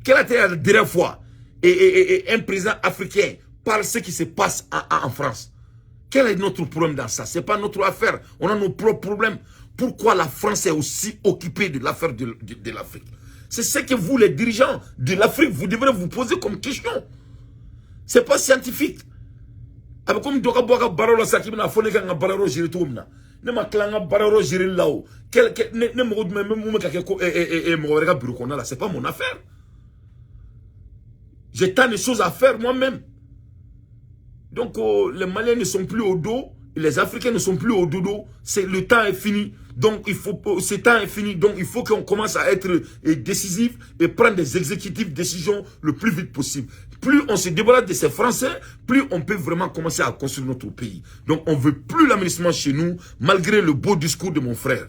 Speaker 1: Quelle a été la dernière fois et un président africain parle ce qui se passe en France? Quel est notre problème dans ça? Ce n'est pas notre affaire. On a nos propres problèmes. Pourquoi la France est aussi occupée de l'affaire de l'Afrique? C'est ce que vous, les dirigeants de l'Afrique, vous devrez vous poser comme question. Ce n'est pas scientifique. A bɛ komi dɔ ka bɔ a ka baara la sisan k'i bɛna fɔ ne ka n ka baara yɔrɔ gérer cogo min na. Ne ma tila n ka baara yɔrɔ gérer la o. Ne mɔgɔ jumɛn bɛ mun bɛ ka kɛ ko mɔgɔ wɛrɛ ka bureau kɔnɔna la? C'est pas mon affaire. J'ai tant de choses à faire moi-même. Donc oh, les Maliens ne sont plus au dos, les Africains ne sont plus au dodo, c'est le temps est fini. Donc il faut ce temps est fini. Donc il faut qu'on commence à être décisif et prendre des exécutifs décisions le plus vite possible. Plus on se débarrasse de ces Français, plus on peut vraiment commencer à construire notre pays. Donc on veut plus la MINUSMA chez nous, malgré le beau discours de mon frère.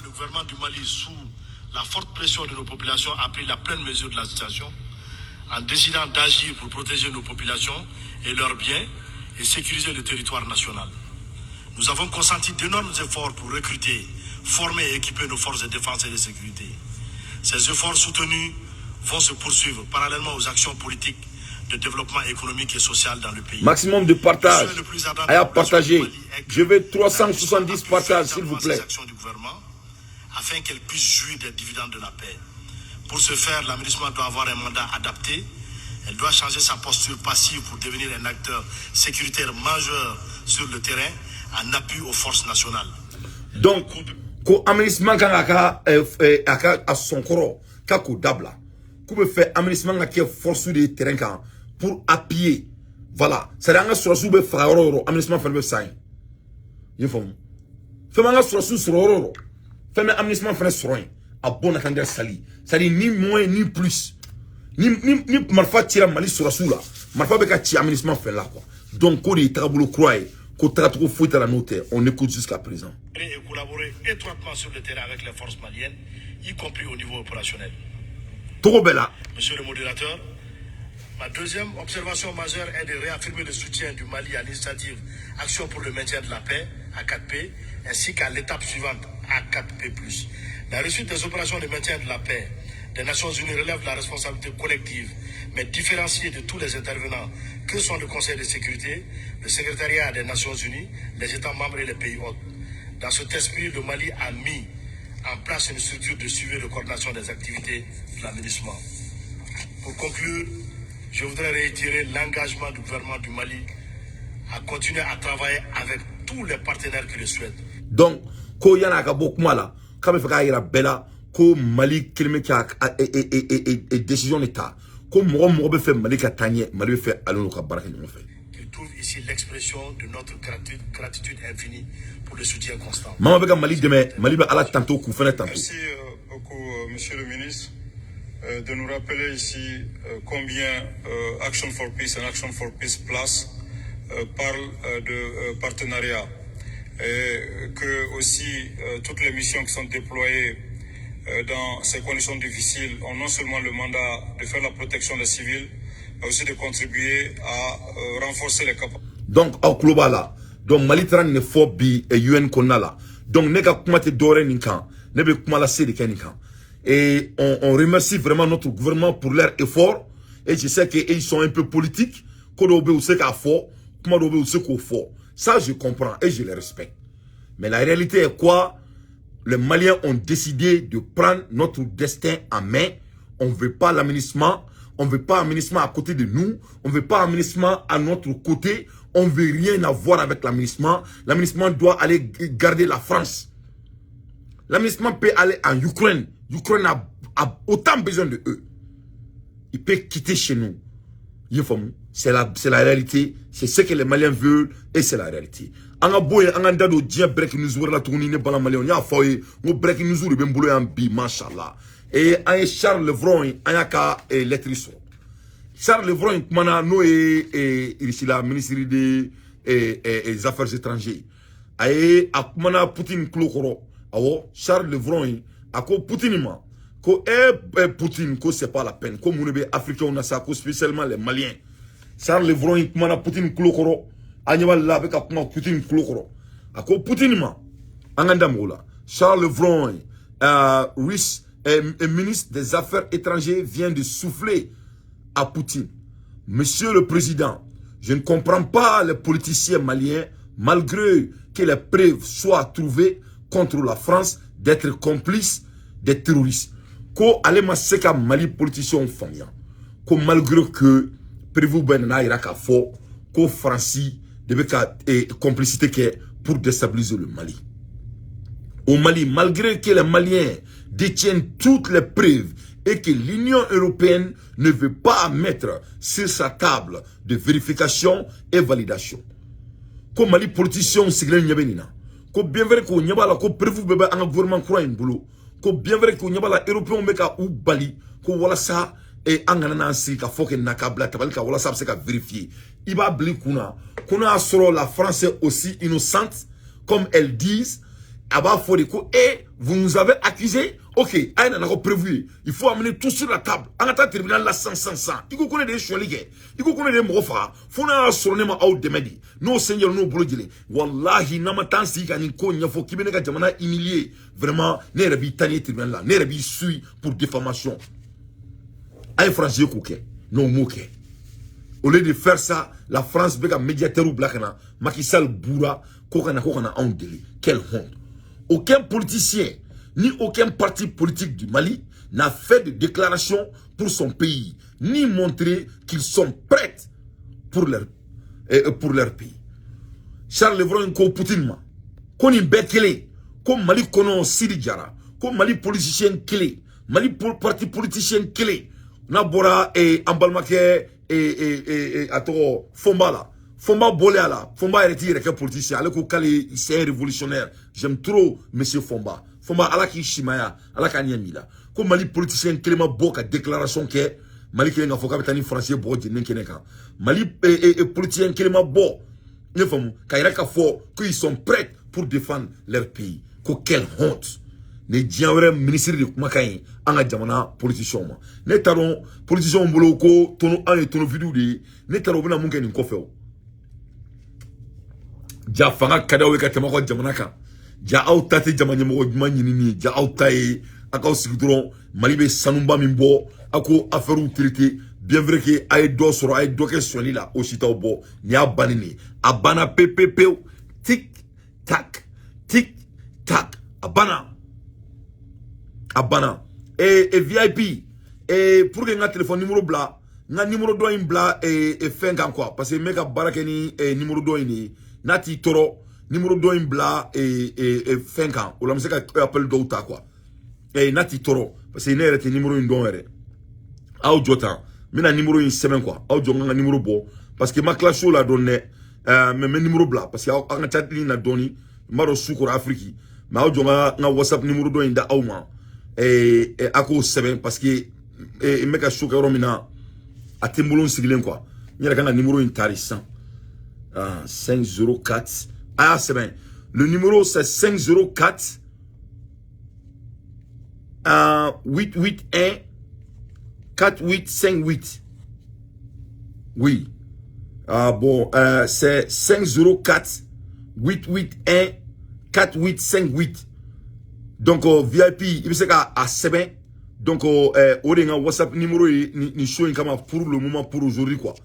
Speaker 4: Le gouvernement du Mali, sous la forte pression de nos populations, a pris la pleine mesure de la situation en décidant d'agir pour protéger nos populations et leurs biens et sécuriser le territoire national. Nous avons consenti d'énormes efforts pour recruter, former et équiper nos forces de défense et de sécurité. Ces efforts soutenus vont se poursuivre parallèlement aux actions politiques de développement économique et social dans le pays.
Speaker 1: Maximum de partage.
Speaker 4: Le souhait le plus ardent de
Speaker 1: Allez,
Speaker 4: la population
Speaker 1: partager.
Speaker 4: du Mali est que
Speaker 1: Je veux
Speaker 4: la
Speaker 1: 370
Speaker 4: appuie
Speaker 1: partages, s'il vous
Speaker 4: véritablement
Speaker 1: plaît.
Speaker 4: Ces actions du gouvernement afin qu'elle puisse jouir des dividendes de la paix. Pour ce faire, la MINUSMA doit avoir un mandat adapté. Elle doit changer sa posture passive pour devenir un acteur sécuritaire majeur sur le terrain en appui aux forces nationales.
Speaker 1: Donc, ko MINUSMA kan ka a ka a sɔnkɔrɔ k'a k'o dabila, k'u bɛ fɛ MINUSMA ka kɛ force de terrain kan pour appuyer. Voilà, c'est à dire an ka sɔrɔsiw bɛ faga yɔrɔ o yɔrɔ, MINUSMA fana bɛ sa yen. I ye faamu? Fɛn b'an ka sɔrɔsiw sɔrɔ yɔrɔ o yɔrɔ, fɛn bɛ MINUSMA fana sɔrɔ yen. À bon entendeur, salut. C'est à dire ni moins ni plus. Ni marifa cira Mali sɔrɔsiw la, marifa bɛ ka ci MINUSMA fɛn la quoi. Donc k'o de ye tagabolo kura ye, ko tagacogo foyi t'a la n'o tɛ. On écoute jusqu'à présent.
Speaker 4: Et collaborer étroitement sur le terrain avec les forces maliennes, y compris au niveau opérationnel.
Speaker 1: Togo bɛɛ la.
Speaker 4: Monsieur le modérateur, ma deuxième observation majeure est de réaffirmer le soutien du Mali à l'initiative Action pour le maintien de la paix, A4P, ainsi qu'à l'étape suivante, A4P+. La réussite des opérations de maintien de la paix des Nations Unies relève de la responsabilité collective, mais différenciée de tous les intervenants, que sont le Conseil de sécurité, le secrétariat des Nations Unies, les États membres et les pays hôtes. Dans cet esprit, le Mali a mis en place une structure de suivi et de coordination des activités de la MINUSMA. Pour conclure, je voudrais réitérer l'engagement du gouvernement du Mali à continuer à travailler avec tous les partenaires qui le souhaitent.
Speaker 1: Donc ko yan'a ka bɔ kuma la, k'a bɛ fɛ k'a yira bɛɛ la ko Mali kelen bɛ ka décision de ta, ko mɔgɔ mɔgɔ bɛ fɛ Mali ka taa ɲɛ, Mali bɛ fɛ ale n'u ka baara kɛ ɲɔgɔn fɛ.
Speaker 4: Qu'ils trouvent ici l'expression de notre gratitude, gratitude infinie pour le soutien constant.
Speaker 1: Mama bɛ ka Mali dɛmɛ, Mali bɛ Ala tanto k'u fɛnɛ tanto.
Speaker 3: Merci beaucoup, Monsieur le ministre, de nous rappeler ici combien Action for Peace and Action for Peace Plus parlent de partenariat et que aussi toutes les missions qui sont déployées dans ces conditions difficiles ont non seulement le mandat de faire la protection des civils, mais aussi de contribuer à renforcer les capacités.
Speaker 1: Donc aw tulo b'a la. Donc Mali taara nin de fɔ bi UN kɔnɔna la. Donc ne ka kuma tɛ dɔwɛrɛ nin kan, ne bɛ kuma lase de kɛ nin kan. Et on remercie vraiment notre gouvernement pour leur effort. Et je sais qu'ils sont un peu politiques, ko dɔw bɛ yen u se k'a fɔ, kuma dɔw bɛ yen u se k'o fɔ. Ça, je comprends et je les respecte. Mais la réalité est quoi? Les Maliens ont décidé de prendre notre destin en main. On ne veut pas la MINUSMA. On ne veut pas un MINUSMA à côté de nous. On ne veut pas un MINUSMA à notre côté. On ne veut rien avoir avec la MINUSMA. La MINUSMA doit aller garder la France. La MINUSMA peut aller en Ukraine. L'Ukraine a autant besoin de eux. Il peut quitter chez nous. C'est la réalité. C'est ce que les Maliens veulent et c'est la réalité. An ka bɔ yen, an ka da don diɲɛ breaking news wɛrɛ la tuguni. Ne bala Maliyɛnw, n y'a fɔ aw ye n ko breaking news de bɛ n bolo yan bi, mashallah. Et an ye Charles Levron ye, an y'a ka lettre sɔrɔ. Charles Levron in kumana, n'o ye Russie la ministre des Affaires étrangères. A ye a kumana Poutine tulo kɔrɔ. Awɔ, Charles Levron in a ko Poutine ma ko Poutine, ko c'est pas la peine, ko mun de bɛ Africains na sa, ko spécialement les Maliens. Charles Levron in kumana Poutine tulo kɔrɔ. A ɲɛ b'ale la, a bɛ ka kuma Poutine tulo kɔrɔ. A ko Poutine ma, an ka da mɔgɔw la. Charles Levron, russe, ministre des Affaires étrangères, vient de souffler à Poutine. Monsieur le Président, je ne comprends pas les politiciens maliens, malgré que les preuves soient trouvées contre la France d'être complices des terroristes. Ko ale ma se ka Mali politiciens faamuya. Ko malgré que preuve bɛ nana yira k'a fɔ ko Faransi de bɛ ka complicité kɛ pour déstabiliser le Mali. Au Mali, malgré que les Maliens détiennent toutes les preuves et que l'Union européenne ne veut pas mettre sur sa table de vérification et validation. Ko Mali politiciens sigilen ɲɛ bɛ nin na, ko bien vrai k'o ɲɛ b'a la, ko preuve bɛɛ bɛ an ka gouvernement kura in bolo, ko bien vrai k'o ɲɛ b'a la, européens bɛ ka u bali ko walasa an kana n'an sigi ka fɔ kɛ na k'a bila tabali kan walasa a bɛ se ka vérifier. I b'a bila i kun na ko n'a y'a sɔrɔ la France est aussi innocente comme elle disent, a b'a fɔ de ko eh, vous nous avez accusé, ok, a ye nana ko preuve ye, il faut amener tout sur la table, an ka taa tribunal la san san san. I ko ko ne de ye sonyali kɛ, i ko ko ne de ye mɔgɔ faga, fo n'a y'a sɔrɔ ne ma aw dɛmɛ de, n'o sen jɛra, n'o bolo jɛlen, walahi, n'an ma taa an sigi ka nin ko ɲɛfɔ k'i bɛ ne ka jamana humilier, vraiment, ne yɛrɛ b'i taa n'i ye tribunal la, ne yɛrɛ b'i suit pour diffamation. A ye France ye k'o kɛ, n'o m'o kɛ, au lieu de faire ça, la France bɛ ka médiateur bila ka na Macky Sall bura ko kana anw deli. Quelle honte! Aucun politicien ni aucun parti politique du Mali n'a fait de déclaration pour son pays, ni montré qu'ils sont prêts pour leur pays. Charles Levron ko Poutine ma ko nin bɛɛ kelen, ko Mali kɔnɔ Sidi Jara, ko Mali politicien kelen, Mali parti politicien kelen n'a bɔra an balimakɛ a tɔgɔ Fɔnba la, Fɔnba bɔlen a la, Fɔnba yɛrɛ t'i yɛrɛ kɛ politicien, ale ko k'ale c'est un révolutionnaire. J'aime trop monsieur Fɔnba. Fɔnba, Ala k'i simaya, Ala k'a ɲɛ m'i la. Ko Mali politicien kelen ma bɔ ka déclaration kɛ Mali kelen k'a fɔ k'a bɛ taa ni Faransi ye bɔgɔ jeninen kɛnɛ kan. Mali politicien kelen ma bɔ ne faamu k'a yɛrɛ k'a fɔ qu'ils sont prêts pour défendre leur pays. Ko quelle honte! Ni diɲɛ wɛrɛ ministre de kumakan ye an ka jamana politiciens ma. Ne t'a dɔn politiciens bolo ko tono an ye tonneau vide de ye. Ne t'a dɔn u bɛna mun kɛ nin kɔfɛ. O ja fanga ka di aw ye ka tɛmɛ aw ka jamana kan. Ja aw ta tɛ jama ɲɛmɔgɔ ɲuman ɲinini ye. Ja aw ta ye a k'aw sigi dɔrɔn, Mali bɛ sanuba min bɔ, aw ko affaires traité. Bien vrai que a ye dɔ sɔrɔ, a ye dɔ kɛ sonyali la, o si t'aw bɔ. Nin y'a bannen de ye, a banna pewu pewu pewu. Tic tac, tic tac, a banna, a banna. Et VIP et pour que n ka téléphone numéro bila, n ka numéro dɔ in bila fɛn kan quoi, parce que n bɛ ka baara kɛ ni numéro dɔ in de ye. N'a t'i tɔɔrɔ, numéro dɔ in bila fɛn kan, o la n bɛ se ka appel dɔw ta quoi. N'a t'i tɔɔrɔ, parce que ne yɛrɛ tɛ numéro in dɔn yɛrɛ. Aw jɔ tan, n bɛna numéro in sɛbɛn quoi. Aw jɔ, n ka numéro bɔ, parce que n ma tila so la dɔɔni dɛ, mais n bɛ numéro bila, parce que aw an ka chat ligne na dɔɔni, n b'a dɔn su kɔrɔ Afiriki. Mais aw jɔ, n ka WhatsApp numéro dɔ in da aw ma, a k'o sɛbɛn, parce que n bɛ ka so kɛ yɔrɔ min na, a tɛ n bolo n sigilen quoi. N yɛrɛ kan ka numéro in ta de sisan. Ah, 504, a y'a sɛbɛn, le numéro c'est 504 881 4858. Oui. Ah bon, c'est 504 881 4858. Donc VIP, i bɛ se ka a sɛbɛn. Donc o de ye n ka WhatsApp numéro ye nin show in kama, pour le moment, pour aujourd'hui quoi.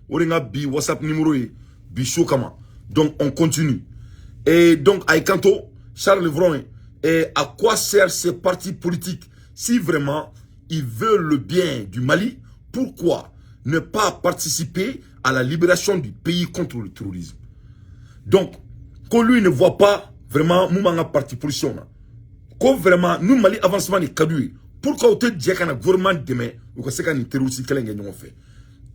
Speaker 1: O de ye n ka bi WhatsApp numéro ye bi show kama. Donc on continue. Et donc a y'i kanto Charles Levron, et à quoi sert ces partis politiques? Si vraiment ils veulent le bien du Mali, pourquoi ne pas participer à la libération du pays contre le terrorisme? Donc, que lui ne voit pas vraiment mun b'an ka parti politicien na, ko vraiment nous Mali avancement de ka d'u ye, pourquoi u tɛ jɛ ka na gouvernement dɛmɛ u ka se ka nin terroriste kɛlɛ in kɛ ɲɔgɔn fɛ?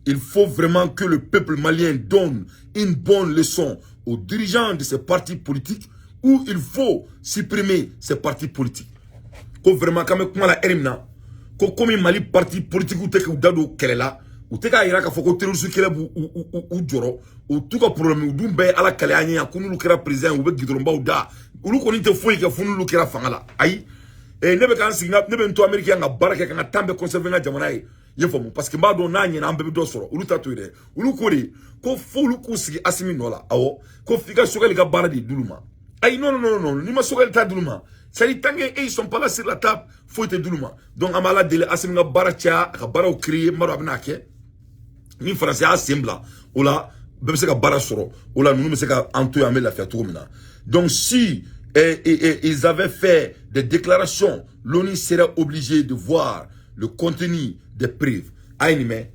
Speaker 1: Il faut vraiment que le peuple malien donne une bonne leçon aux dirigeants de ces partis politiques ou il faut supprimer ces partis politiques. Ko vraiment k'an bɛ kuma la heure min na, ko komi Mali parti politique tɛ k'u da don kɛlɛ la, u tɛ k'a yira k'a fɔ ko terroriste kɛlɛ b'u u jɔrɔ, u t'u ka problème, u dun bɛɛ ye Ala kale an ye yan ko n'olu kɛra président ye, u bɛ goudronbaw da, olu kɔni tɛ foyi kɛ fo n'olu kɛra fanga la. Ayi, ne bɛ k'an sigi, ne bɛ n to Amérique yan ka baara kɛ, ka n ka temps bɛɛ conserver n ka jamana ye, i ye faamu, parce que n b'a dɔn n'a ɲɛna, an bɛɛ bɛ dɔ sɔrɔ. Olu ta to yen dɛ, olu ko de ko fo olu k'u sigi Asimi nɔ la. Awɔ, ko f'i ka Choguel ka baara de d'olu ma. Ayi, non, non, non, non, n'i ma Choguel ta d'olu ma, c'est à dire tant que ils sont pas là sur la table, foyi tɛ d'olu ma. Donc an b'a la deli Asimi ka baara caya, a ka baaraw créer, n b'a dɔn a bɛna kɛ ni Faransi y'a sen bila o la, bɛɛ bɛ se ka baara sɔrɔ o la, ninnu bɛ se ka an to yen, an bɛ lafiya cogo min na. Donc si ils avaient fait des déclarations, l'ONU serait obligée de voir le contenu des preuves. A ye nin mɛn.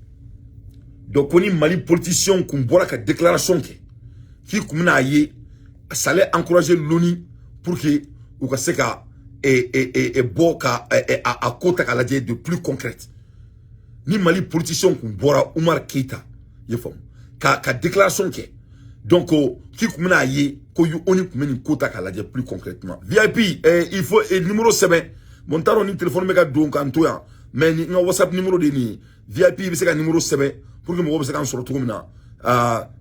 Speaker 1: Donc ko ni Mali politiciens kun bɔra ka déclaration kɛ, k'i kun bɛna ye, ça allait encourager l'ONU pour que U ka se ka bɔ ka a ko ta k'a lajɛ de plus concrète. Ni Mali politicien kun bɔra, Umar Keita, i ye faamu, ka déclaration kɛ, donc k'i kun bɛna ye ko ONU kun bɛ nin ko ta k'a lajɛ plus concrètement. VIP, il faut numéro sɛbɛn. Bon, n t'a dɔn ni téléphone bɛ ka don k'an to yan, mais ni n ka WhatsApp numéro de ye nin ye. VIP bɛ se ka numéro sɛbɛn pour que mɔgɔw bɛ se k'an sɔrɔ cogo min na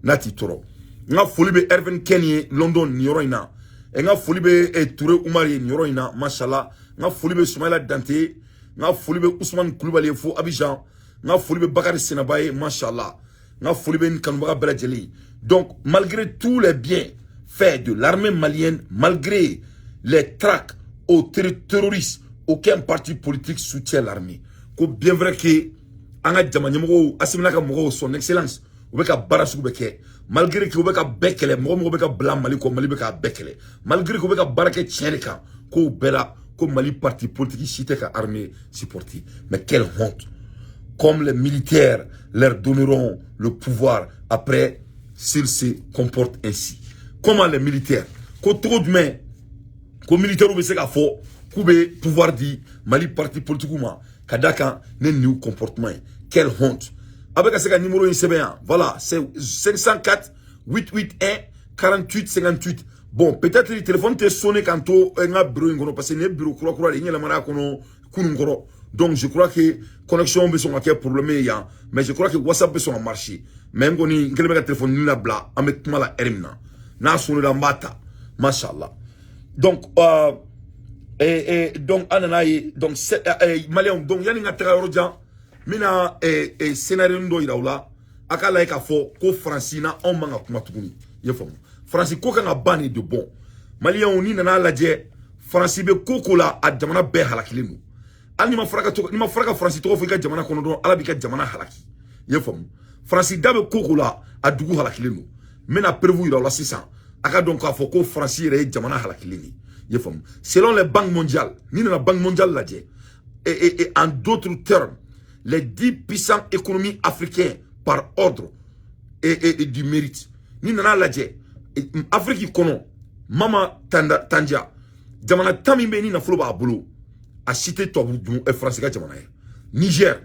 Speaker 1: n'a t'i tɔɔrɔ. N ka foli bɛ Erwin Ken ye London nin yɔrɔ in na. N ka foli bɛ Touré Umar ye nin yɔrɔ in na, mashallah. N ka foli bɛ Sumayila Dante ye. N ka foli bɛ Usumani Kulubali ye fo Abidjan. N ka foli bɛ Bakari Senaba ye, mashallah. N ka foli bɛ n kanubaga bɛɛ lajɛlen ye. Donc, malgré tous les biens faits de l'armée malienne, malgré les traques aux terroristes, aucun parti politique soutient l'armée. Ko bien vrai que an ka jama ɲɛmɔgɔw, Assimi n'a ka mɔgɔw, son excellence, u bɛ ka baara sugu bɛɛ kɛ, malgré que u bɛ ka bɛɛ kɛlɛ, mɔgɔ mɔgɔ bɛ ka bila Mali kɔ, Mali bɛ k'a bɛɛ kɛlɛ, malgré que u bɛ ka baara kɛ tiɲɛ de kan, k'o bɛɛ la, ko Mali parti politique si tɛ ka armée supporter. Mais quelle honte! Comme les militaires leur donneront le pouvoir après s'ils se comportent ainsi? Comment les militaires, ko cogo jumɛn ko militaires bɛ se k'a fɔ k'u bɛ pouvoir di Mali parti politique ma, ka da kan ne nin comportement ye? Quelle honte! A bɛ ka se ka numéro in sɛbɛn yan. Voilà, c'est 504 881 48 58. Bon, peut-être téléphone tɛ sonné k'an to n ka bureau in kɔnɔ, parce que nin ye bureau kura kura de ye, n yɛlɛmana a kɔnɔ kunun kɔrɔ. Donc je crois que connexion bɛ sɔn ka kɛ problème ye yan, mais je crois que WhatsApp bɛ sɔn ka marcher. Mais n kɔni n kɛlen bɛ ka téléphone labila, an bɛ kuma la heure min na, n'a sonné la, n b'a ta, mashallah. Donc donc an nana ye, donc maliyɛnw, donc yanni n ka taga yɔrɔ jan, n bɛna scénario dɔ yira u la. A k'a lajɛ k'a fɔ ko Faransi na anw man ka kuma tuguni, i ye faamu. Faransi ko kan ka ban de bɔn. Maliyɛnw, ni nana lajɛ, Faransi bɛ ko ko la, a jamana bɛɛ halakilen don. Hali ni ma fara ka ni ma fara ka Faransi tɔgɔ fɔ i ka jamana kɔnɔ dɔrɔn, Ala b'i ka jamana halaki, i ye faamu. Faransi da bɛ ko ko la, a dugu halakilen don. N bɛna preuve yira aw la sisan, a ka dɔn k'a fɔ ko Faransi yɛrɛ ye jamana halakilen ye, i ye faamu. Selon les banques mondiales, ni nana Banque mondiale lajɛ, et en d'autres termes, les 10 puissantes économies africaines par ordre et du mérite, ni nana lajɛ Afrique kɔnɔ, Mama Tanja, jamana 10 min bɛ yen ni nafolo b'a bolo, a si tɛ tubabu dun Faransi ka jamana ye. Niger,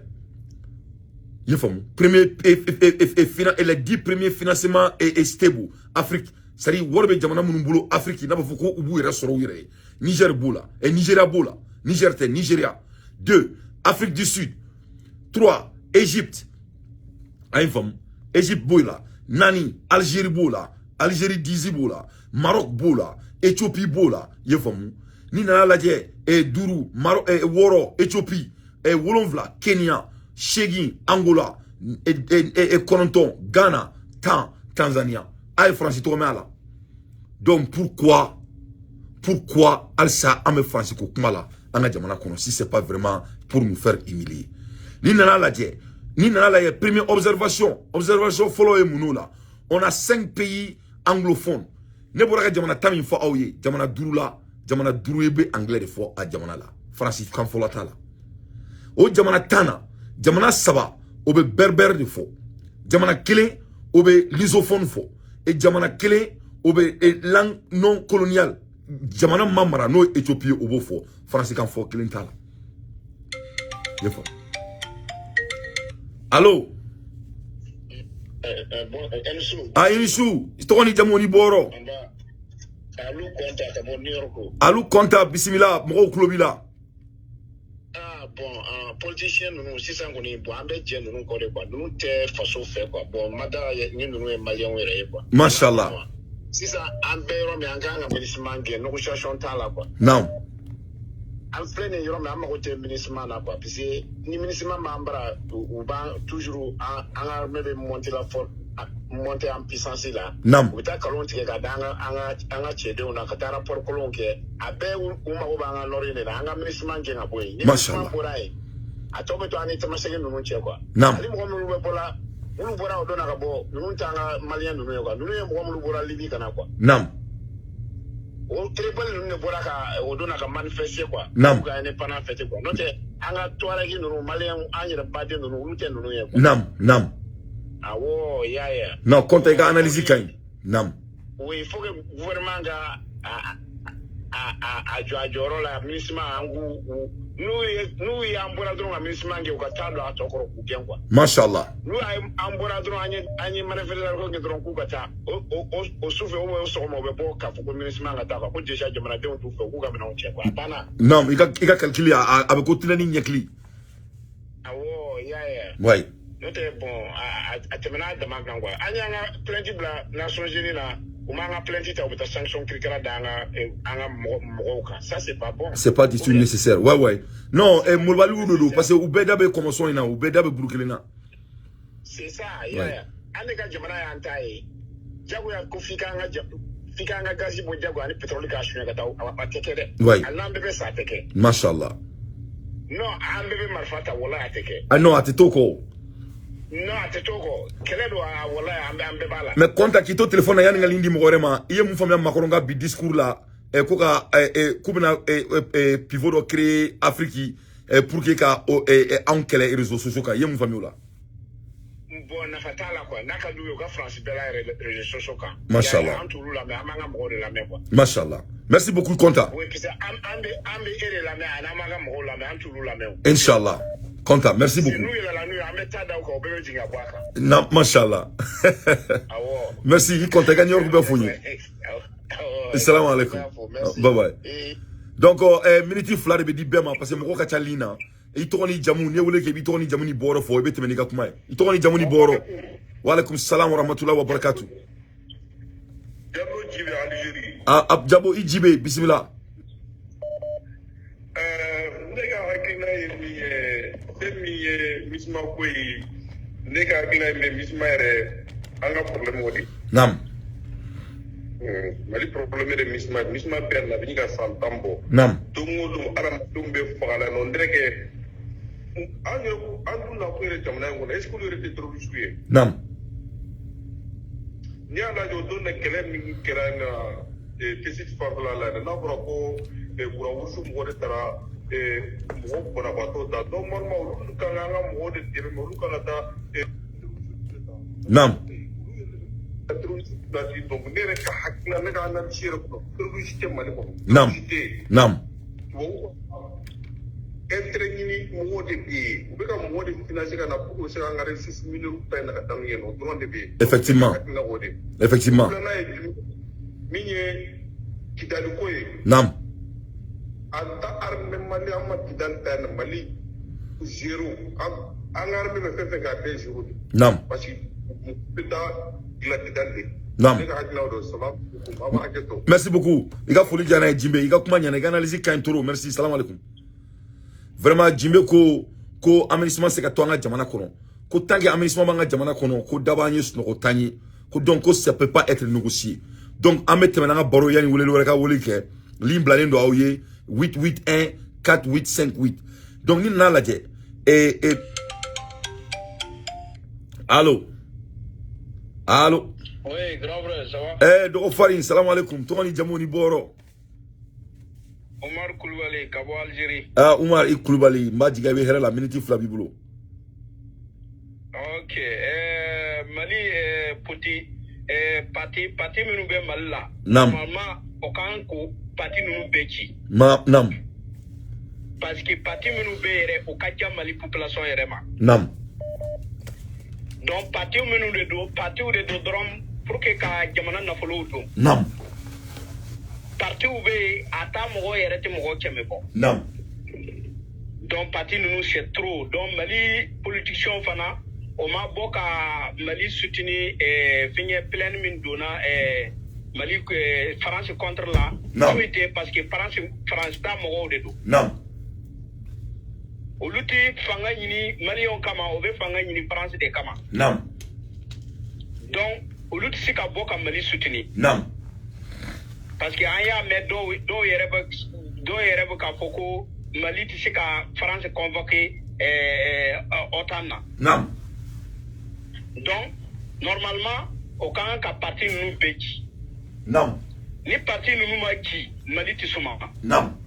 Speaker 1: i ye faamu, premier et les 10 premiers financements et stable Afrique, c'est à dire wari bɛ jamana minnu bolo Afrique, n'a b'a fɔ ko u b'u yɛrɛ sɔrɔ u yɛrɛ ye, Niger b'o la, et Nigeria b'o la. Niger tɛ, Nigeria. Deux, Afrique du Sud. Trois, Égypte, a ye faamu, Égypte b'o la. Naani, Algérie b'o la, Algérie dizi b'o la, Maroc b'o la, Éthiopie b'o la, i ye faamu. Ni nana lajɛ, duuru, Maroc, wɔɔrɔ, Éthiopie, wolonfila, Kenya, 8, Angola, 9, Ghana, 10, Tanzania. A ye Faransi tɔgɔ mɛn a la? Donc pourquoi halisa an bɛ Faransi ko kuma la an ka jamana kɔnɔ, si c'est pas vraiment pour nous faire humilier? Ni nana lajɛ, première observation, observation fɔlɔ ye mun la? On a cinq pays anglophones. Ne bɔra ka jamana 10 min fɔ aw ye, jamana duuru la, jamana duuru ye bɛ anglais de fɔ a jamana la, Faransi kan fɔlɔ t'a la. O jamana 10 na, jamana saba o bɛ berbère de fɔ, jamana kelen o bɛ lusophone fɔ, et jamana kelen o bɛ langue non coloniale, jamana ma mara, n'o ye Éthiopie ye, o b'o fɔ. Faransi kan fɔ kelen t'a la, i ye faamu. Allo? A, i ni su. Tɔgɔ ni jamu ni bɔyɔrɔ?
Speaker 5: Alu Kɔnta ka bɔ New York.
Speaker 1: Alu Kɔnta, bisimila, mɔgɔw tulo b'i la.
Speaker 5: Ah bon, politicien ninnu sisan kɔni, bon, an bɛ jɛ ninnu kɔ de quoi. Ninnu tɛ faso fɛ quoi. Bon, ma da ni ninnu ye maliyɛnw yɛrɛ ye quoi.
Speaker 1: Mashallah.
Speaker 5: Sisan an bɛ yɔrɔ min, an kan ka MINUSMA gɛn, négociation t'a la quoi.
Speaker 1: Naam.
Speaker 5: An filɛ nin yɔrɔ min, an mago tɛ MINUSMA na quoi, parce que ni MINUSMA b'an bara, u b'an toujours an ka armée bɛ monter la force, monter en puissance la.
Speaker 1: Naam.
Speaker 5: U bɛ taa kalon tigɛ ka da an ka cɛdenw na, ka taa rapport kolonw kɛ. A bɛɛ u mago b'an ka nord in de la. An ka MINUSMA gɛn ka bɔ yen. Ni
Speaker 1: Mashallah.
Speaker 5: MINUSMA bɔra yen, a tɔ bɛ to an ni tamasegi ninnu cɛ quoi.
Speaker 1: Naam.
Speaker 5: Ani mɔgɔ minnu bɛ bɔ la, minnu bɔra o don na ka bɔ, ninnu t'an ka maliyɛn ninnu ye quoi. Ninnu ye mɔgɔ minnu bɔra Libi ka na quoi.
Speaker 1: Naam.
Speaker 5: O rebelle ninnu de bɔra ka o don na ka manifester quoi.
Speaker 1: Naam.
Speaker 5: K'u ka indépendance fêter quoi. N'o tɛ, an ka Touareg ninnu, maliyɛn, an yɛrɛ baden ninnu, olu tɛ ninnu ye quoi.
Speaker 1: Naam, naam.
Speaker 5: Awɔ, i y'a ye.
Speaker 1: Non, Kɔnta, i ka analyse ka ɲi. Naam.
Speaker 5: Oui, il faut que gouvernement ka a jɔ a jɔyɔrɔ la. MINUSMA, an k'u n'u y'an bɔra dɔrɔn ka MINUSMA kɛ, u ka taa don a tɔ kɔrɔ k'u gɛn quoi.
Speaker 1: Mashallah.
Speaker 5: N'u y'a an bɔra dɔrɔn, an ye manifestation kɛ dɔrɔn, k'u ka taa o sufɛ ou bien o sɔgɔma, u bɛ bɔ k'a fɔ ko MINUSMA ka taa quoi, ko déjà jamanadenw t'u fɛ, u k'u ka minɛnw cɛ quoi, a banna.
Speaker 1: Naam, i ka calcul a bɛ ko tilani ɲɛkili.
Speaker 5: Awɔ, i y'a ye.
Speaker 1: Ouais.
Speaker 5: N'o tɛ, bon, a tɛmɛna a dama kan quoi. An y'an ka plainte bila Nations Unies na, u m'an ka plainte ta, u bɛ taa sanction kirikara da an ka mɔgɔw kan. Ça, c'est pas bon.
Speaker 1: C'est pas du tout nécessaire. Ouais, non, molobaliw de don, parce que u bɛɛ da bɛ kɔmɔsɔn in na, u bɛɛ da bɛ buru kelen na.
Speaker 5: C'est ça, i y'a ye. An de ka jamana y'an ta ye, jagoya ko f'i k'an ka gazi bɔ jagoya ani pétrole k'a suɲɛ ka taa, a tɛ kɛ dɛ. Hali n'an bɛɛ bɛ sa, a tɛ kɛ.
Speaker 1: Mashallah.
Speaker 5: Non, an bɛɛ bɛ marifa ta, walahi, a tɛ kɛ.
Speaker 1: Ah non, a tɛ to kɔ.
Speaker 5: Non, a tɛ to kɔ, kɛlɛ don, a walahi, an bɛɛ b'a la.
Speaker 1: Mais Kɔnta, k'i to téléphone na, yanni ka ligne di mɔgɔ wɛrɛ ma, i ye mun faamuya Macron ka bi discours la, ko ka k'u bɛna pivot dɔ créer Afrique pour que ka anw kɛlɛ réseaux sociaux kan, i ye mun faamuya o la?
Speaker 5: Bon, nafa t'a la quoi. N'a ka d'u ye, u ka France bɛɛ la réseaux sociaux kan.
Speaker 1: Mashallah.
Speaker 5: An t'olu lamɛn, an b'an ka mɔgɔw de lamɛn quoi.
Speaker 1: Mashallah, merci beaucoup, Kɔnta.
Speaker 5: Oui, parce que an bɛ e de lamɛn ani an b'an ka mɔgɔw lamɛn, an t'olu lamɛn o.
Speaker 1: Inshallah, Kɔnta, merci beaucoup.
Speaker 5: N'u yɛlɛla n'u ye, an bɛ taa da u kan, u bɛɛ bɛ jigin ka bɔ a kan.
Speaker 1: Na, mashallah.
Speaker 5: Awɔ.
Speaker 1: Merci, i Kɔnta, i ka New York bɛɛ fo n ye.
Speaker 5: Awɔ.
Speaker 1: Salam alaikum.
Speaker 5: Merci.
Speaker 1: Bye bye. Donc minute 2 de bɛ di bɛɛ ma, parce que mɔgɔ ka ca ligne na. I tɔgɔ ni jamu, n'i ye wele kɛ, i b'i tɔgɔ ni jamu ni bɔyɔrɔ fɔ, i bɛ tɛmɛ n'i ka kuma ye. I tɔgɔ ni jamu ni bɔyɔrɔ. Wa alaikum salam wa rahmatullahi wa barakatuh.
Speaker 6: Jabo Jibe, Algérie.
Speaker 1: Ah, Jabo i Jibe, bisimila.
Speaker 6: Ne ka hakilina ye min ye, fɛn min ye MINUSMA ko ye, ne ka hakilina ye min ye, MINUSMA yɛrɛ, an ka problème o de.
Speaker 1: Naam.
Speaker 6: Mali problème de MINUSMA, MINUSMA bɛɛ na, a bɛ ɲini ka san 10 bɔ.
Speaker 1: Naam.
Speaker 6: Don o don, hadamadenw bɛ faga la, nɔ tɛ kɛ an yɛrɛ, an dun na ko yɛrɛ jamana in kɔnɔ, est ce que olu yɛrɛ tɛ terroriste ye?
Speaker 1: Naam.
Speaker 6: N'i y'a lajɛ, o don na, kɛlɛ min kɛra na Tessit fanfɛla la yɛrɛ, n'a fɔra ko Kurawusu mɔgɔ de taara mɔgɔ banabaatɔ ta, normalement olu kan ka an ka mɔgɔw de dɛmɛ, mais olu kan ka taa
Speaker 1: Naam.
Speaker 6: terroriste place. Donc ne yɛrɛ ka hakilina, ne ka analyse yɛrɛ kɔnɔ, terroriste tɛ Mali kɔnɔ.
Speaker 1: Naam.
Speaker 6: Terroriste tɛ yen.
Speaker 1: Naam.
Speaker 6: Tubabu intérêt ɲini mɔgɔw de bɛ yen, u bɛ ka mɔgɔw de financer ka na pour que u bɛ se k'an ka ressources minéraux ta yen na ka taa n'u ye, o dɔrɔn de bɛ yen.
Speaker 1: Effectivement.
Speaker 6: Hakilina o de.
Speaker 1: Effectivement.
Speaker 6: Filanan ye jumɛn? Min ye Kidali ko ye.
Speaker 1: Naam.
Speaker 6: An ta armée Mali, an ma Kidali ta yan, Mali zéro, an ka armée bɛ fɛn fɛn kɛ, a bɛɛ ye zéro de.
Speaker 1: Naam.
Speaker 6: Parce que u bɛ taa dilan Kidali de.
Speaker 1: Naam.
Speaker 6: Ne ka hakilina o don. Salam alaikum, aw b'a hakɛ to.
Speaker 1: Merci beaucoup. I ka foli diyara n ye, Jimbe. I ka kuma ɲɛna, i ka analyse ka ɲi trop. Merci, salam alaikum. Vraiment, Jimbe ko MINUSMA se ka to an ka jamana kɔnɔ, ko tant que MINUSMA b'an ka jamana kɔnɔ, ko daba an ye sunɔgɔ t'an ye, ko donc ko ça peut pas être négocié. Donc an bɛ tɛmɛ n'an ka baro, yanni weleli wɛrɛ ka wele kɛ. Ligne bilalen don aw ye, 881 4858. Donc ni nana lajɛ, allo, allo.
Speaker 7: Oui, grand frère, ça va?
Speaker 1: Dɔgɔ Farin, salam alaikum. Tɔgɔ ni jamu ni bɔyɔrɔ?
Speaker 7: Omar Koulibaly, ka bɔ Algérie.
Speaker 1: Ah, Umar i Kulubali, n b'a jigin i bɛ hɛrɛ la, minute 2 b'i bolo.
Speaker 7: Ok, Mali poti parti minnu bɛ Mali la.
Speaker 1: Naam.
Speaker 7: Normalement, o kan k'o parti ninnu bɛɛ ci.
Speaker 1: Ma naam.
Speaker 7: Parce que parti minnu bɛ yɛrɛ, o ka ca Mali population yɛrɛ ma.
Speaker 1: Naam.
Speaker 7: Donc parti minnu de don, partiw de don dɔrɔn pour que ka jamana nafolow dun.
Speaker 1: Naam.
Speaker 7: Partiw bɛ yen, a ta mɔgɔ yɛrɛ tɛ mɔgɔ 100 bɔ.
Speaker 1: Naam.
Speaker 7: Donc parti ninnu, c'est trop. Donc Mali politiciens fana, o ma bɔ ka Mali soutenir, fɛngɛ plainte min donna Mali France contre la.
Speaker 1: Naam.
Speaker 7: Foyi tɛ, parce que France ta mɔgɔw de don.
Speaker 1: Naam.
Speaker 7: Olu tɛ fanga ɲini maliyɛnw kama, o bɛ fanga ɲini France de kama.
Speaker 1: Naam.
Speaker 7: Donc olu tɛ se ka bɔ ka Mali soutenir.
Speaker 1: Naam.
Speaker 7: Parce que an y'a mɛn, dɔw yɛrɛ bɛ k'a fɔ ko Mali tɛ se ka France convoquer OTAN na.
Speaker 1: Naam.
Speaker 7: Donc normalement, o ka kan ka parti ninnu bɛɛ ci.
Speaker 1: Naam.
Speaker 7: Ni parti ninnu ma ci, Mali tɛ suma.
Speaker 1: Naam.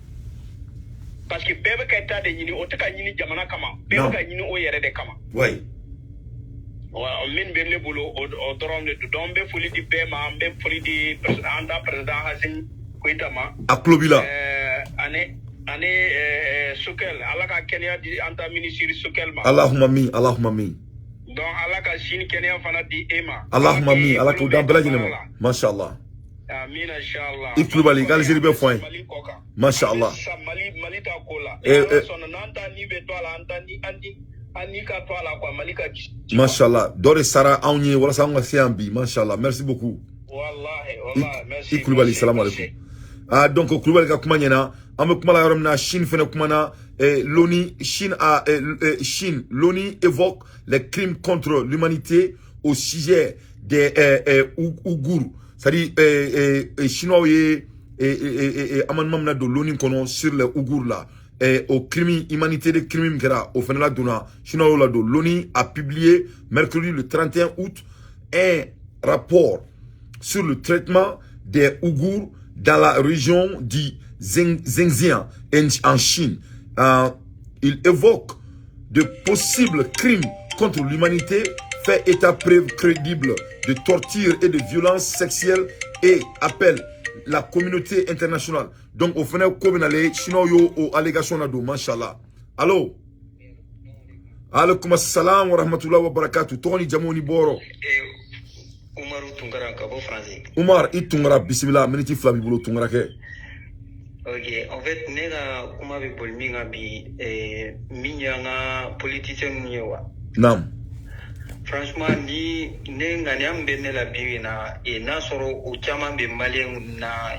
Speaker 7: Parce que bɛɛ bɛ ka ta de ɲini, o tɛ ka ɲini jamana kama, bɛɛ
Speaker 1: Naam.
Speaker 7: bɛ ka ɲini o yɛrɛ de kama.
Speaker 1: Oui.
Speaker 7: Wa min bɛ ne bolo, o dɔrɔn de don. Donc n bɛ foli di bɛɛ ma, n bɛ foli di président, an ta président Hasimi Koyita ma.
Speaker 1: A tulo b'i la.
Speaker 7: Ani Choguel, Ala ka kɛnɛya di an ta ministre Choguel ma.
Speaker 1: Allahumma min, Allahumma min.
Speaker 7: Donc Ala ka sini kɛnɛya fana di e ma.
Speaker 1: Allahumma min, Ala k'o d'an bɛɛ lajɛlen ma, mashallah.
Speaker 7: Amina, inshallah.
Speaker 1: I Kulubali, i ka Algérie bɛɛ fɔ an ye.
Speaker 7: Mali kɔ kan.
Speaker 1: Mashallah.
Speaker 7: Sa Mali, Mali ta ko la.
Speaker 1: Eh, eh.
Speaker 7: Sɔnna n'an ta ni bɛ to a la, an ta ni an ni an ni ka to a la quoi, Mali ka kisi.
Speaker 1: Mashallah, dɔ de sara anw ye walasa anw ka se yan bi. Mashallah, merci beaucoup.
Speaker 7: Wallahi, wallahi, merci.
Speaker 1: I Kulubali.
Speaker 7: Merci,
Speaker 1: Salamu
Speaker 7: merci.
Speaker 1: alaikum. Ah, donc Kulubali ka kuma ɲɛna. An bɛ kuma la yɔrɔ min na, Chine fɛnɛ kumana. L'ONU, Chine a Chine, l'ONU évoque les crimes contre l'humanité au sujet des Ouïghours, c'est-à-dire chinois ye amendement min na don l'ONU kɔnɔ sur les Ouïghours là, au crime humanité de crime min kɛra, o fɛnɛ la donna, chinois y'o ladon. L'ONU a publié mercredi le 31 août un rapport sur le traitement des Ouïghours dans la région du Xinjiang en Chine. Il évoque de possibles crimes contre l'humanité, fait état preuve crédible de torture et de violences sexuelles et appelle la communauté internationale. Donc, au final, ko bɛna le chinois y'o o allégation na don, mashallah. Allo? Alaikum assalam wa rahmatullahi wa barakatuh. Tɔgɔ ni jamu ni bɔrɔ?
Speaker 8: Umaru Tunkara ka bɔ Faransi.
Speaker 1: Umar i Tunkara, bisimila, miniti 2 b'i bolo, Tunkara kɛ.
Speaker 8: Ok, en fait, ne ka kuma bɛ boli min kan bi, min y'an ka politicien ninnu ye wa.
Speaker 1: Naam.
Speaker 8: Franchement, ni ne ŋaniya min bɛ ne la bi bi in na, n'a sɔrɔ o caman bɛ maliyɛnw na,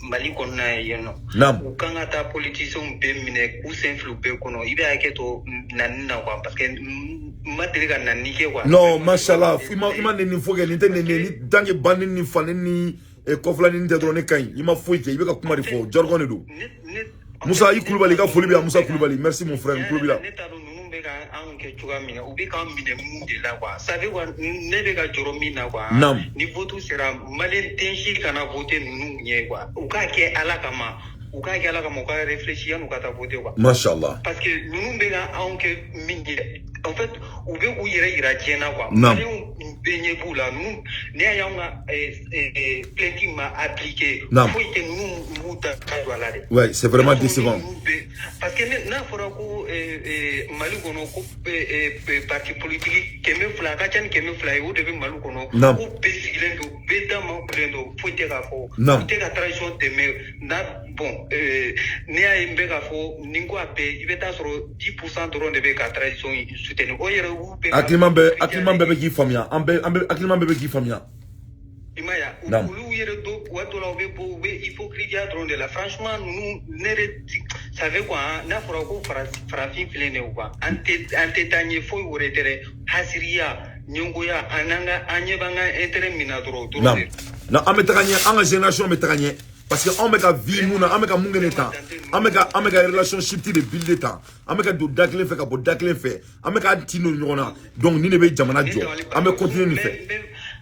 Speaker 8: Mali kɔnɔna yen nɔ.
Speaker 1: Naam.
Speaker 8: U kan ka taa politiciens bɛɛ minɛ k'u sen fili u bɛɛ kɔnɔ. I bɛ hakɛ to nani na quoi, parce que n ma deli ka nani kɛ quoi.
Speaker 1: Non, mashallah, i ma neni fo kɛ, nin tɛ neni, ni tant que bandi ni fani ni kɔfila ni tɛ dɔrɔn, ne ka ɲi. I ma foyi kɛ, i bɛ ka kuma de fɔ, jargon de don.
Speaker 8: Ne
Speaker 1: Musa i Kulubali, i ka foli bɛ yan, Musa Kulubali. Merci mon frère, n tulo b'i la.
Speaker 8: Ne t'a dɔn ninnu bɛ ka anw kɛ cogoya min na, u bɛ k'an minɛ mun de la quoi. Ça fait quoi, ne bɛ ka jɔrɔ min na quoi.
Speaker 1: Naam.
Speaker 8: Ni vote sera, maliyɛn den si kana vote ninnu ɲɛ quoi. U k'a kɛ Ala kama. U k'a kɛ Ala kama, u ka réfléchir yan'u ka taa voter quoi.
Speaker 1: Mashallah.
Speaker 8: Parce que ninnu bɛ ka anw kɛ min ye, en fait, u bɛ k'u yɛrɛ yira diɲɛ na quoi.
Speaker 1: Naam.
Speaker 8: Maliyɛnw bɛɛ ɲɛ b'u la. Ninnu, n'i y'a ye anw ka plainte ma appliqué,
Speaker 1: Naam.
Speaker 8: foyi tɛ, ninnu m'u ta don a la dɛ.
Speaker 1: Ouais, c'est vraiment décevant.
Speaker 8: Parce que n'a fɔra ko Mali kɔnɔ ko parti politique 200, a ka ca ni 200 ye, o de bɛ Mali kɔnɔ.
Speaker 1: Naam.
Speaker 8: Ko bɛɛ sigilen don, bɛɛ da makulen don, foyi tɛ k'a fɔ.
Speaker 1: Naam.
Speaker 8: U tɛ ka transition dɛmɛ na. Bon, n'i y'a ye n bɛ k'a fɔ nin ko a bɛɛ, i bɛ taa sɔrɔ 10% dɔrɔn de bɛ ka transition in soutenir. O yɛrɛ u bɛ ka
Speaker 1: Hakilima bɛɛ, hakilima bɛɛ bɛ k'i faamuya. An bɛɛ, an bɛɛ, hakilima bɛɛ bɛ k'i faamuya.
Speaker 8: I ma ye wa?
Speaker 1: Naam.
Speaker 8: Olu yɛrɛ do waati dɔ la, u bɛ bɔ, u bɛ hypocrisie dɔrɔn de la. Franchement, ninnu, ne yɛrɛ ça fait quoi hein, n'a fɔra ko farafin filɛ nin ye quoi, an tɛ taa ɲɛ, foyi wɛrɛ tɛ dɛ, hasiriya, ɲɛngoya, an n'an ka an ɲɛ b'an ka intérêt min na dɔrɔn, o dɔrɔn
Speaker 1: Naam.
Speaker 8: de.
Speaker 1: Na an bɛ taga ɲɛ, an ka génération bɛ taga ɲɛ. Parce que anw bɛ ka vie mun na, an bɛ ka mun kɛ nin tan, an bɛ ka relationship de builder tan, an bɛ ka don da kelen fɛ ka bɔ da kelen fɛ, an bɛ k'an tin don ɲɔgɔn na. Donc nin de bɛ jamana jɔ, an bɛ continuer nin fɛ.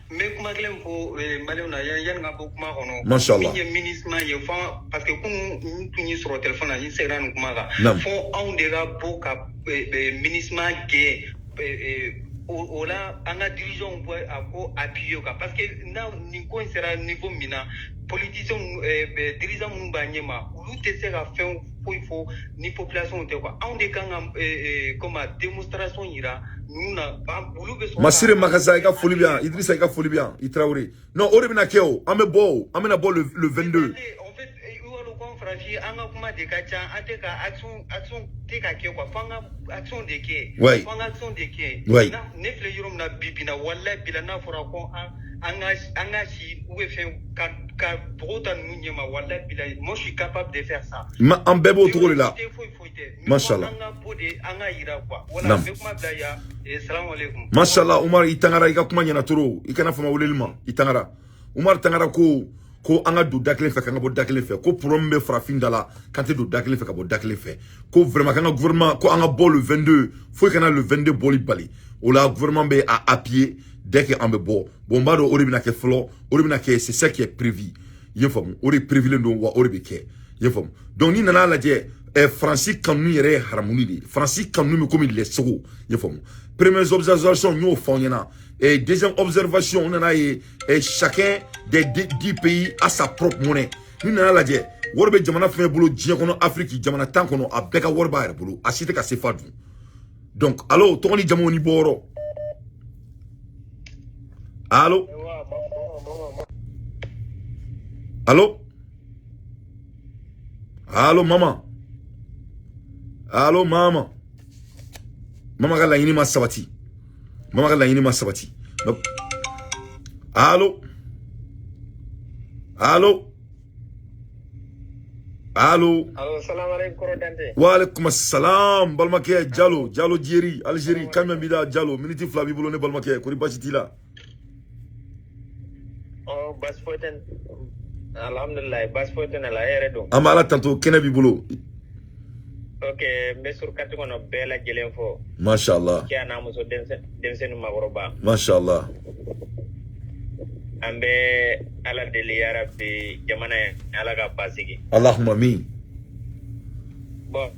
Speaker 8: N bɛ kuma kelen fɔ maliyɛnw na yanni ka bɔ kuma kɔnɔ.
Speaker 1: Mashallah.
Speaker 8: Min ye MINUSMA ye fɔ, parce que kunun n tun y'i sɔrɔ téléphone na, n seginna nin kuma kan.
Speaker 1: Naam.
Speaker 8: Fɔ anw de ka bɔ ka MINUSMA gɛn, o la an ka dirigeants bɔ a ko appuyer kan, parce que n'a nin ko in sera niveau min na, politiciens, dirigeants minnu b'a ɲɛma, olu tɛ se ka fɛn foyi fɔ ni population tɛ quoi. Anw de kan ka comme démonstration yira ninnu na, olu bɛ sɔrɔ ka-
Speaker 1: Masire Makasa, i ka foli bɛ yan. Idrissa, i ka foli bɛ yan. I Traoré. Non, o de bɛna kɛ o. An bɛ bɔ o. An bɛna bɔ le 22.
Speaker 8: En fait, i b'a dɔn ko an farafin, an ka kuma de ka ca, an tɛ ka action tɛ ka kɛ quoi, f'an ka action de kɛ. F'an ka action de kɛ. Ne filɛ yɔrɔ min na bi bi in na, walahi bila, n'a fɔra ko an ka si ou bien fɛn ka bɔgɔ ta ninnu ɲɛma, walahi bila, moi je suis capable de faire ça.
Speaker 1: Ma an bɛɛ b'o cogo de la.
Speaker 8: Tɛ foyi foyi tɛ.
Speaker 1: Mashallah.
Speaker 8: An ka bɔ de, an ka yira quoi. Wala
Speaker 1: Naam.
Speaker 8: n bɛ kuma bila yan. Salamu alaikum.
Speaker 1: Mashallah, Umar i Tangara, i ka kuma ɲɛna trop. I kana fama weleli ma. I Tangara. Umar Tangara ko an ka don da kelen fɛ k'an ka bɔ da kelen fɛ, ko problème bɛ farafin da la, k'an tɛ don da kelen fɛ ka bɔ da kelen fɛ, ko vraiment k'an ka gouvernement, ko an ka bɔ le 22, foyi kana le 22 bɔli bali. O la gouvernement bɛ a appuyer dès que an bɛ bɔ. Bon, n b'a dɔn o de bɛna kɛ fɔlɔ, o de bɛna kɛ, c'est ça qui est prévu, i ye faamu, o de prévulen don wa, o de bɛ kɛ, i ye faamu. Donc n'i nana lajɛ, Faransi kanu yɛrɛ ye haramuni de ye. Faransi kanu bɛ komi lɛsogo, i ye faamu. Première observation, n y'o fɔ aw ɲɛna. Et deuxième observation, on nana ye, chacun des 10 pays a sa propre monnaie. Ni nana lajɛ, wari bɛ jamana fɛn bolo diɲɛ kɔnɔ, Afiriki jamana 10 kɔnɔ, a bɛɛ ka wari b'a yɛrɛ bolo, a si tɛ ka CFA dun. Donc allo, tɔgɔ ni jamu ni bɔyɔrɔ? Allo, allo, allo, mama, allo, mama. Mama ka laɲini ma sabati, mama ka laɲini ma sabati. Allo, allo, allo.
Speaker 7: Allo, salam alaikum, Koro Dante.
Speaker 1: Wa alaikum assalam, balimakɛ Jalo, Jalo Jeri, Algérie, kan b'i da Jalo, miniti 2 b'i bolo ne balimakɛ, kori baasi t'i la?
Speaker 7: Oh, basi foyi tɛ, alhamdulillah, basi foyi tɛ ne la, e yɛrɛ don?
Speaker 1: An bɛ Ala tanto, kɛnɛ b'i bolo.
Speaker 7: Ok, n bɛ surkati kɔnɔ bɛɛ lajɛlen fɔ.
Speaker 1: Masha Allah.
Speaker 7: Cɛ n'a muso, denmisɛnnin, maakɔrɔba.
Speaker 1: Masha Allah.
Speaker 7: An bɛ Ala deli, yarabi, jamana ye Ala ka basigi.
Speaker 1: Allahumma amin.
Speaker 7: Bon,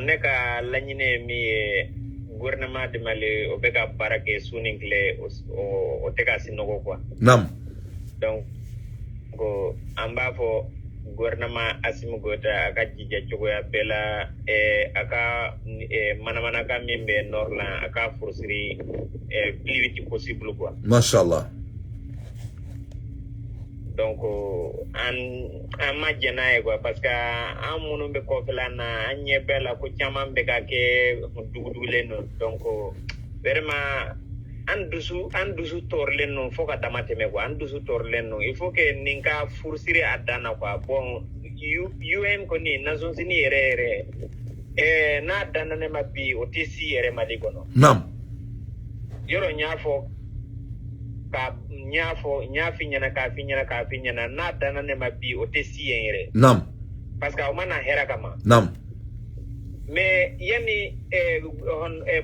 Speaker 7: ne ka laɲini ye min ye, gouvernement de Mali o bɛ ka baara kɛ su ni tile, o tɛ ka sinɔgɔ quoi. Donc ko an b'a fɔ gouvernement Assimi Goïta a ka jija cogoya bɛɛ la, a ka manamanakan min bɛ nord la, a ka furusiri plus vite possible quoi.
Speaker 1: Masha Allah.
Speaker 7: Donc an ma jɛn n'a ye quoi, parce que an minnu bɛ kɔfɛla na, an ɲɛ bɛɛ la ko caman bɛ ka kɛ dugudugulen don. Donc vraiment an dusu tɔɔrɔlen don fo ka dama tɛmɛ quoi, an dusu tɔɔrɔlen don. Il faut que nin ka furusiri a dan na quoi. Bon, UN kɔni, Nations Unies yɛrɛ yɛrɛ, n'a danna ne ma bi, o tɛ si yɛrɛ Mali kɔnɔ. Yɔrɔ n y'a fɔ ka n y'a fɔ, n y'a f'i ɲɛna, k'a f'i ɲɛna, k'a f'i ɲɛna, n'a danna ne ma bi, o tɛ si yen yɛrɛ. Parce que aw ma na hɛrɛ kama. Mais yanni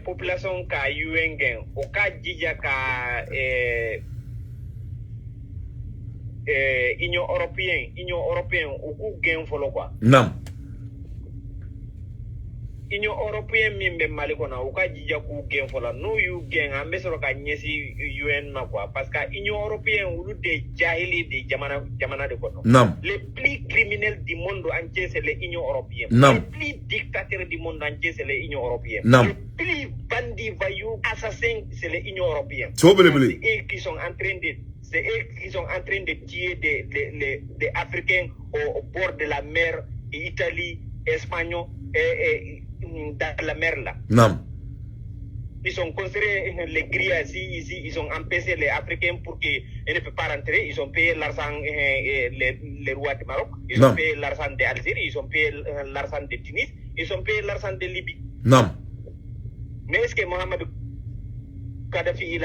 Speaker 7: population ka UN gɛn, o ka jija ka Union européenne u k'u gɛn fɔlɔ quoi. Union européenne min bɛ Mali kɔnɔ, u ka jija k'u gɛn fɔlɔ. N'u y'u gɛn, an bɛ sɔrɔ ka ɲɛsin UN ma quoi, parce que Union européenne, olu de jahili de jamana jamana de kɔnɔ. Les plus criminels du monde entier, c'est l'Union européenne. Les plus dictateurs du monde entier, c'est l'Union européenne. Les plus bandits, voyous, assassins, c'est l'Union européenne.
Speaker 1: So belebele.
Speaker 7: C'est eux qui sont en train de tuer des Africains au bord de la mer, Italie, Espagne, et dans la mer là. Ils ont construit les grilles ici, ici, ils ont empêché les Africains pour qu'ils ne peuvent pas rentrer. Ils ont payé l'argent, les rois du Maroc, ils ont payé l'argent d'Algérie, ils ont payé l'argent de Tunis, ils ont payé l'argent de Libye. Mais est-ce que Mohamed Kadhafi, il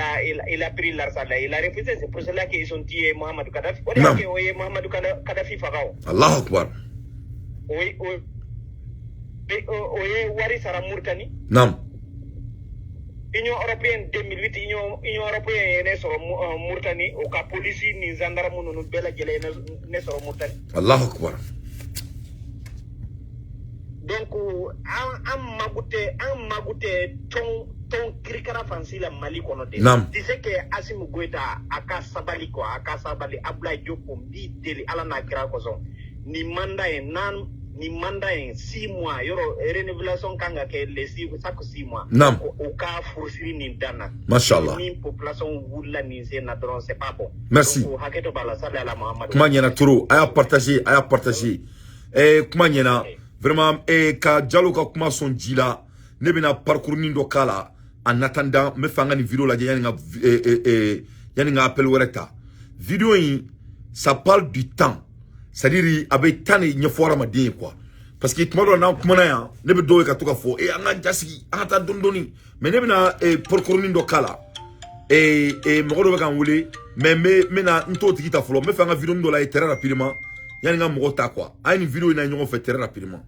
Speaker 7: a pris l'argent là? Il a refusé. C'est pour cela qu'ils ont tué Mohamed Kadhafi. O de y'a kɛ o ye Mohamed Kadhafi faga o.
Speaker 1: Allahu akbar.
Speaker 7: O ye wari sara Mauritanie. Union européenne 2008, Union européenne ye ne sɔrɔ Mauritanie, o ka polisi ni gendarme ninnu bɛɛ lajɛlen ye ne sɔrɔ Mauritanie.
Speaker 1: Allahu akbar.
Speaker 7: Donc an mago tɛ tɔn kirikara fansi la Mali kɔnɔ de. Tu sais que Assimi Goïta a ka sabali quoi, a ka sabali. Abdoulaye Diop, n b'i deli Ala n'a kira kosɔn, nin mandat in n'an nin mandat in 6 mois, yɔrɔ renouvelation kan ka kɛ les six, chaque 6 mois. O ka furusiri nin dan na.
Speaker 1: Masha Allah.
Speaker 7: Ni population wulila nin sen na dɔrɔn, c'est pas bon.
Speaker 1: Merci.
Speaker 7: Donc hakɛ to b'a la, sali ala Muhammadu.
Speaker 1: Kuma ɲɛna trop, a y'a partager, a y'a partager. Kuma ɲɛna vraiment. Ka Jalo ka kuma sɔn ji la, ne bɛna parcours nin dɔ k'a la. En attendant, n bɛ fɛ an ka nin vidéo lajɛ yanni n ka yanni n ka appel wɛrɛ ta. Vidéo in, ça parle du temps, c'est à dire a bɛ temps de ɲɛfɔ hadamaden ye quoi, parce que tuma dɔ la n'an kumana yan, ne bɛ dɔw ye ka to ka fɔ an k'an jasigi, an ka taa dɔɔni dɔɔni, mais ne bɛna parcours nin dɔ k'a la. Mɔgɔ dɔ bɛ ka n wele, mais n bɛna n t'o tigi ta fɔlɔ. N bɛ fɛ an ka vidéo dɔ lajɛ très rapidement yanni n ka mɔgɔw ta quoi. An ye nin vidéo in na ɲɔgɔn fɛ très rapidement,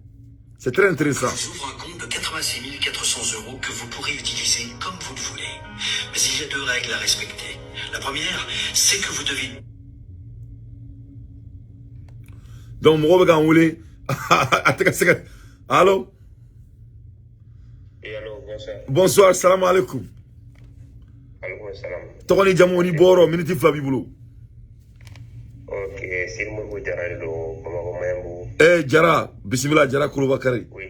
Speaker 1: c'est très intéressant.
Speaker 2: Vous ouvre un compte de 86 400 euros que vous pourrez utiliser comme vous le voulez. Mais il y a deux règles à respecter. La première, c'est que vous devez
Speaker 1: Donc mɔgɔw bɛ ka n wele, a tɛ ka se ka. Allo?
Speaker 6: Oui, allô, bonsoir.
Speaker 1: Bonsoir, salam alaikum.
Speaker 6: Alaikum salam.
Speaker 1: Tɔgɔ ni jamu ni bɔyɔrɔ, miniti 2 b'i bolo.
Speaker 9: Ok, Sidi Modibo Jara de don Bamakɔ Maɲanbugu.
Speaker 1: Eh Jara, bisimila Jara Kolobakari.
Speaker 9: Oui.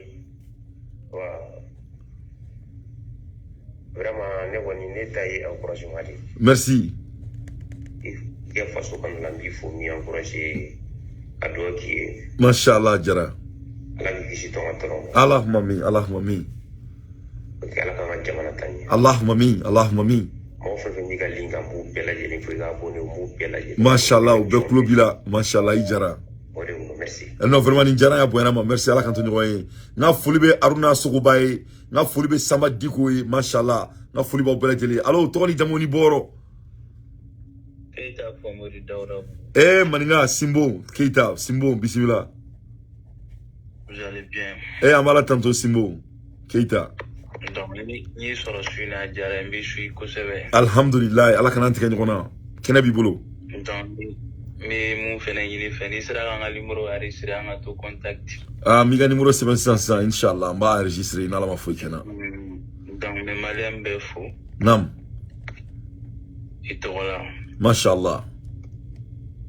Speaker 9: Wa vraiment ne kɔni ne ta ye encouragement de ye.
Speaker 1: Merci.
Speaker 9: I ka faso kanu la, n b'i fo, n b'i encouragé ka dugawu k'i ye.
Speaker 1: Mashallah Jara.
Speaker 9: Ala k'i kisi tɔgɔ tɔɔrɔ ma.
Speaker 1: Allahumma amin, Allahumma amin.
Speaker 9: Ok, Ala k'an ka jamana ta ɲɛ.
Speaker 1: Allahumma amin, Allahumma amin.
Speaker 9: Mɔgɔ fɛn fɛn b'i ka link kan, n b'u bɛɛ lajɛlen fo, i ka abonné, n b'u bɛɛ lajɛlen.
Speaker 1: Mashallah, u bɛɛ kulo b'i la. Mashallah i Jara.
Speaker 9: O de don, merci.
Speaker 1: Non, vraiment nin diyara n ye, a bonyana ma. Merci, Ala k'an to ɲɔgɔn ye. N ka foli bɛ Aruna Sogoba ye, n ka foli bɛ Samba Diko ye, mashallah. N ka foli b'aw bɛɛ lajɛlen ye. Allo, tɔgɔ ni jamu ni bɔyɔrɔ?
Speaker 10: Keita Famori Daouda.
Speaker 1: Eh Maninka Simbo, Keita Simbo, bisimila.
Speaker 10: Vous allez bien?
Speaker 1: Eh an b'Ala tanto Simbo Keita.
Speaker 10: Donc ni n'i sɔrɔ su in na, a diyara n bɛ su kosɛbɛ.
Speaker 1: Alhamdulillah, Ala kana an tigɛ ɲɔgɔn na. Kɛnɛ b'i bolo.
Speaker 10: Donc n bɛ mun fɛnɛ ɲini fɛ, n'i sera k'an ka numéro enregistré, an ka to contact.
Speaker 1: Ah, n b'i ka numéro sɛbɛn sisan sisan, inshallah, n b'a enregistrer n'Ala ma foyi kɛ n na.
Speaker 10: Donc n bɛ maliyɛn bɛɛ fo
Speaker 1: Nam.
Speaker 10: i tɔgɔ la.
Speaker 1: Mashallah.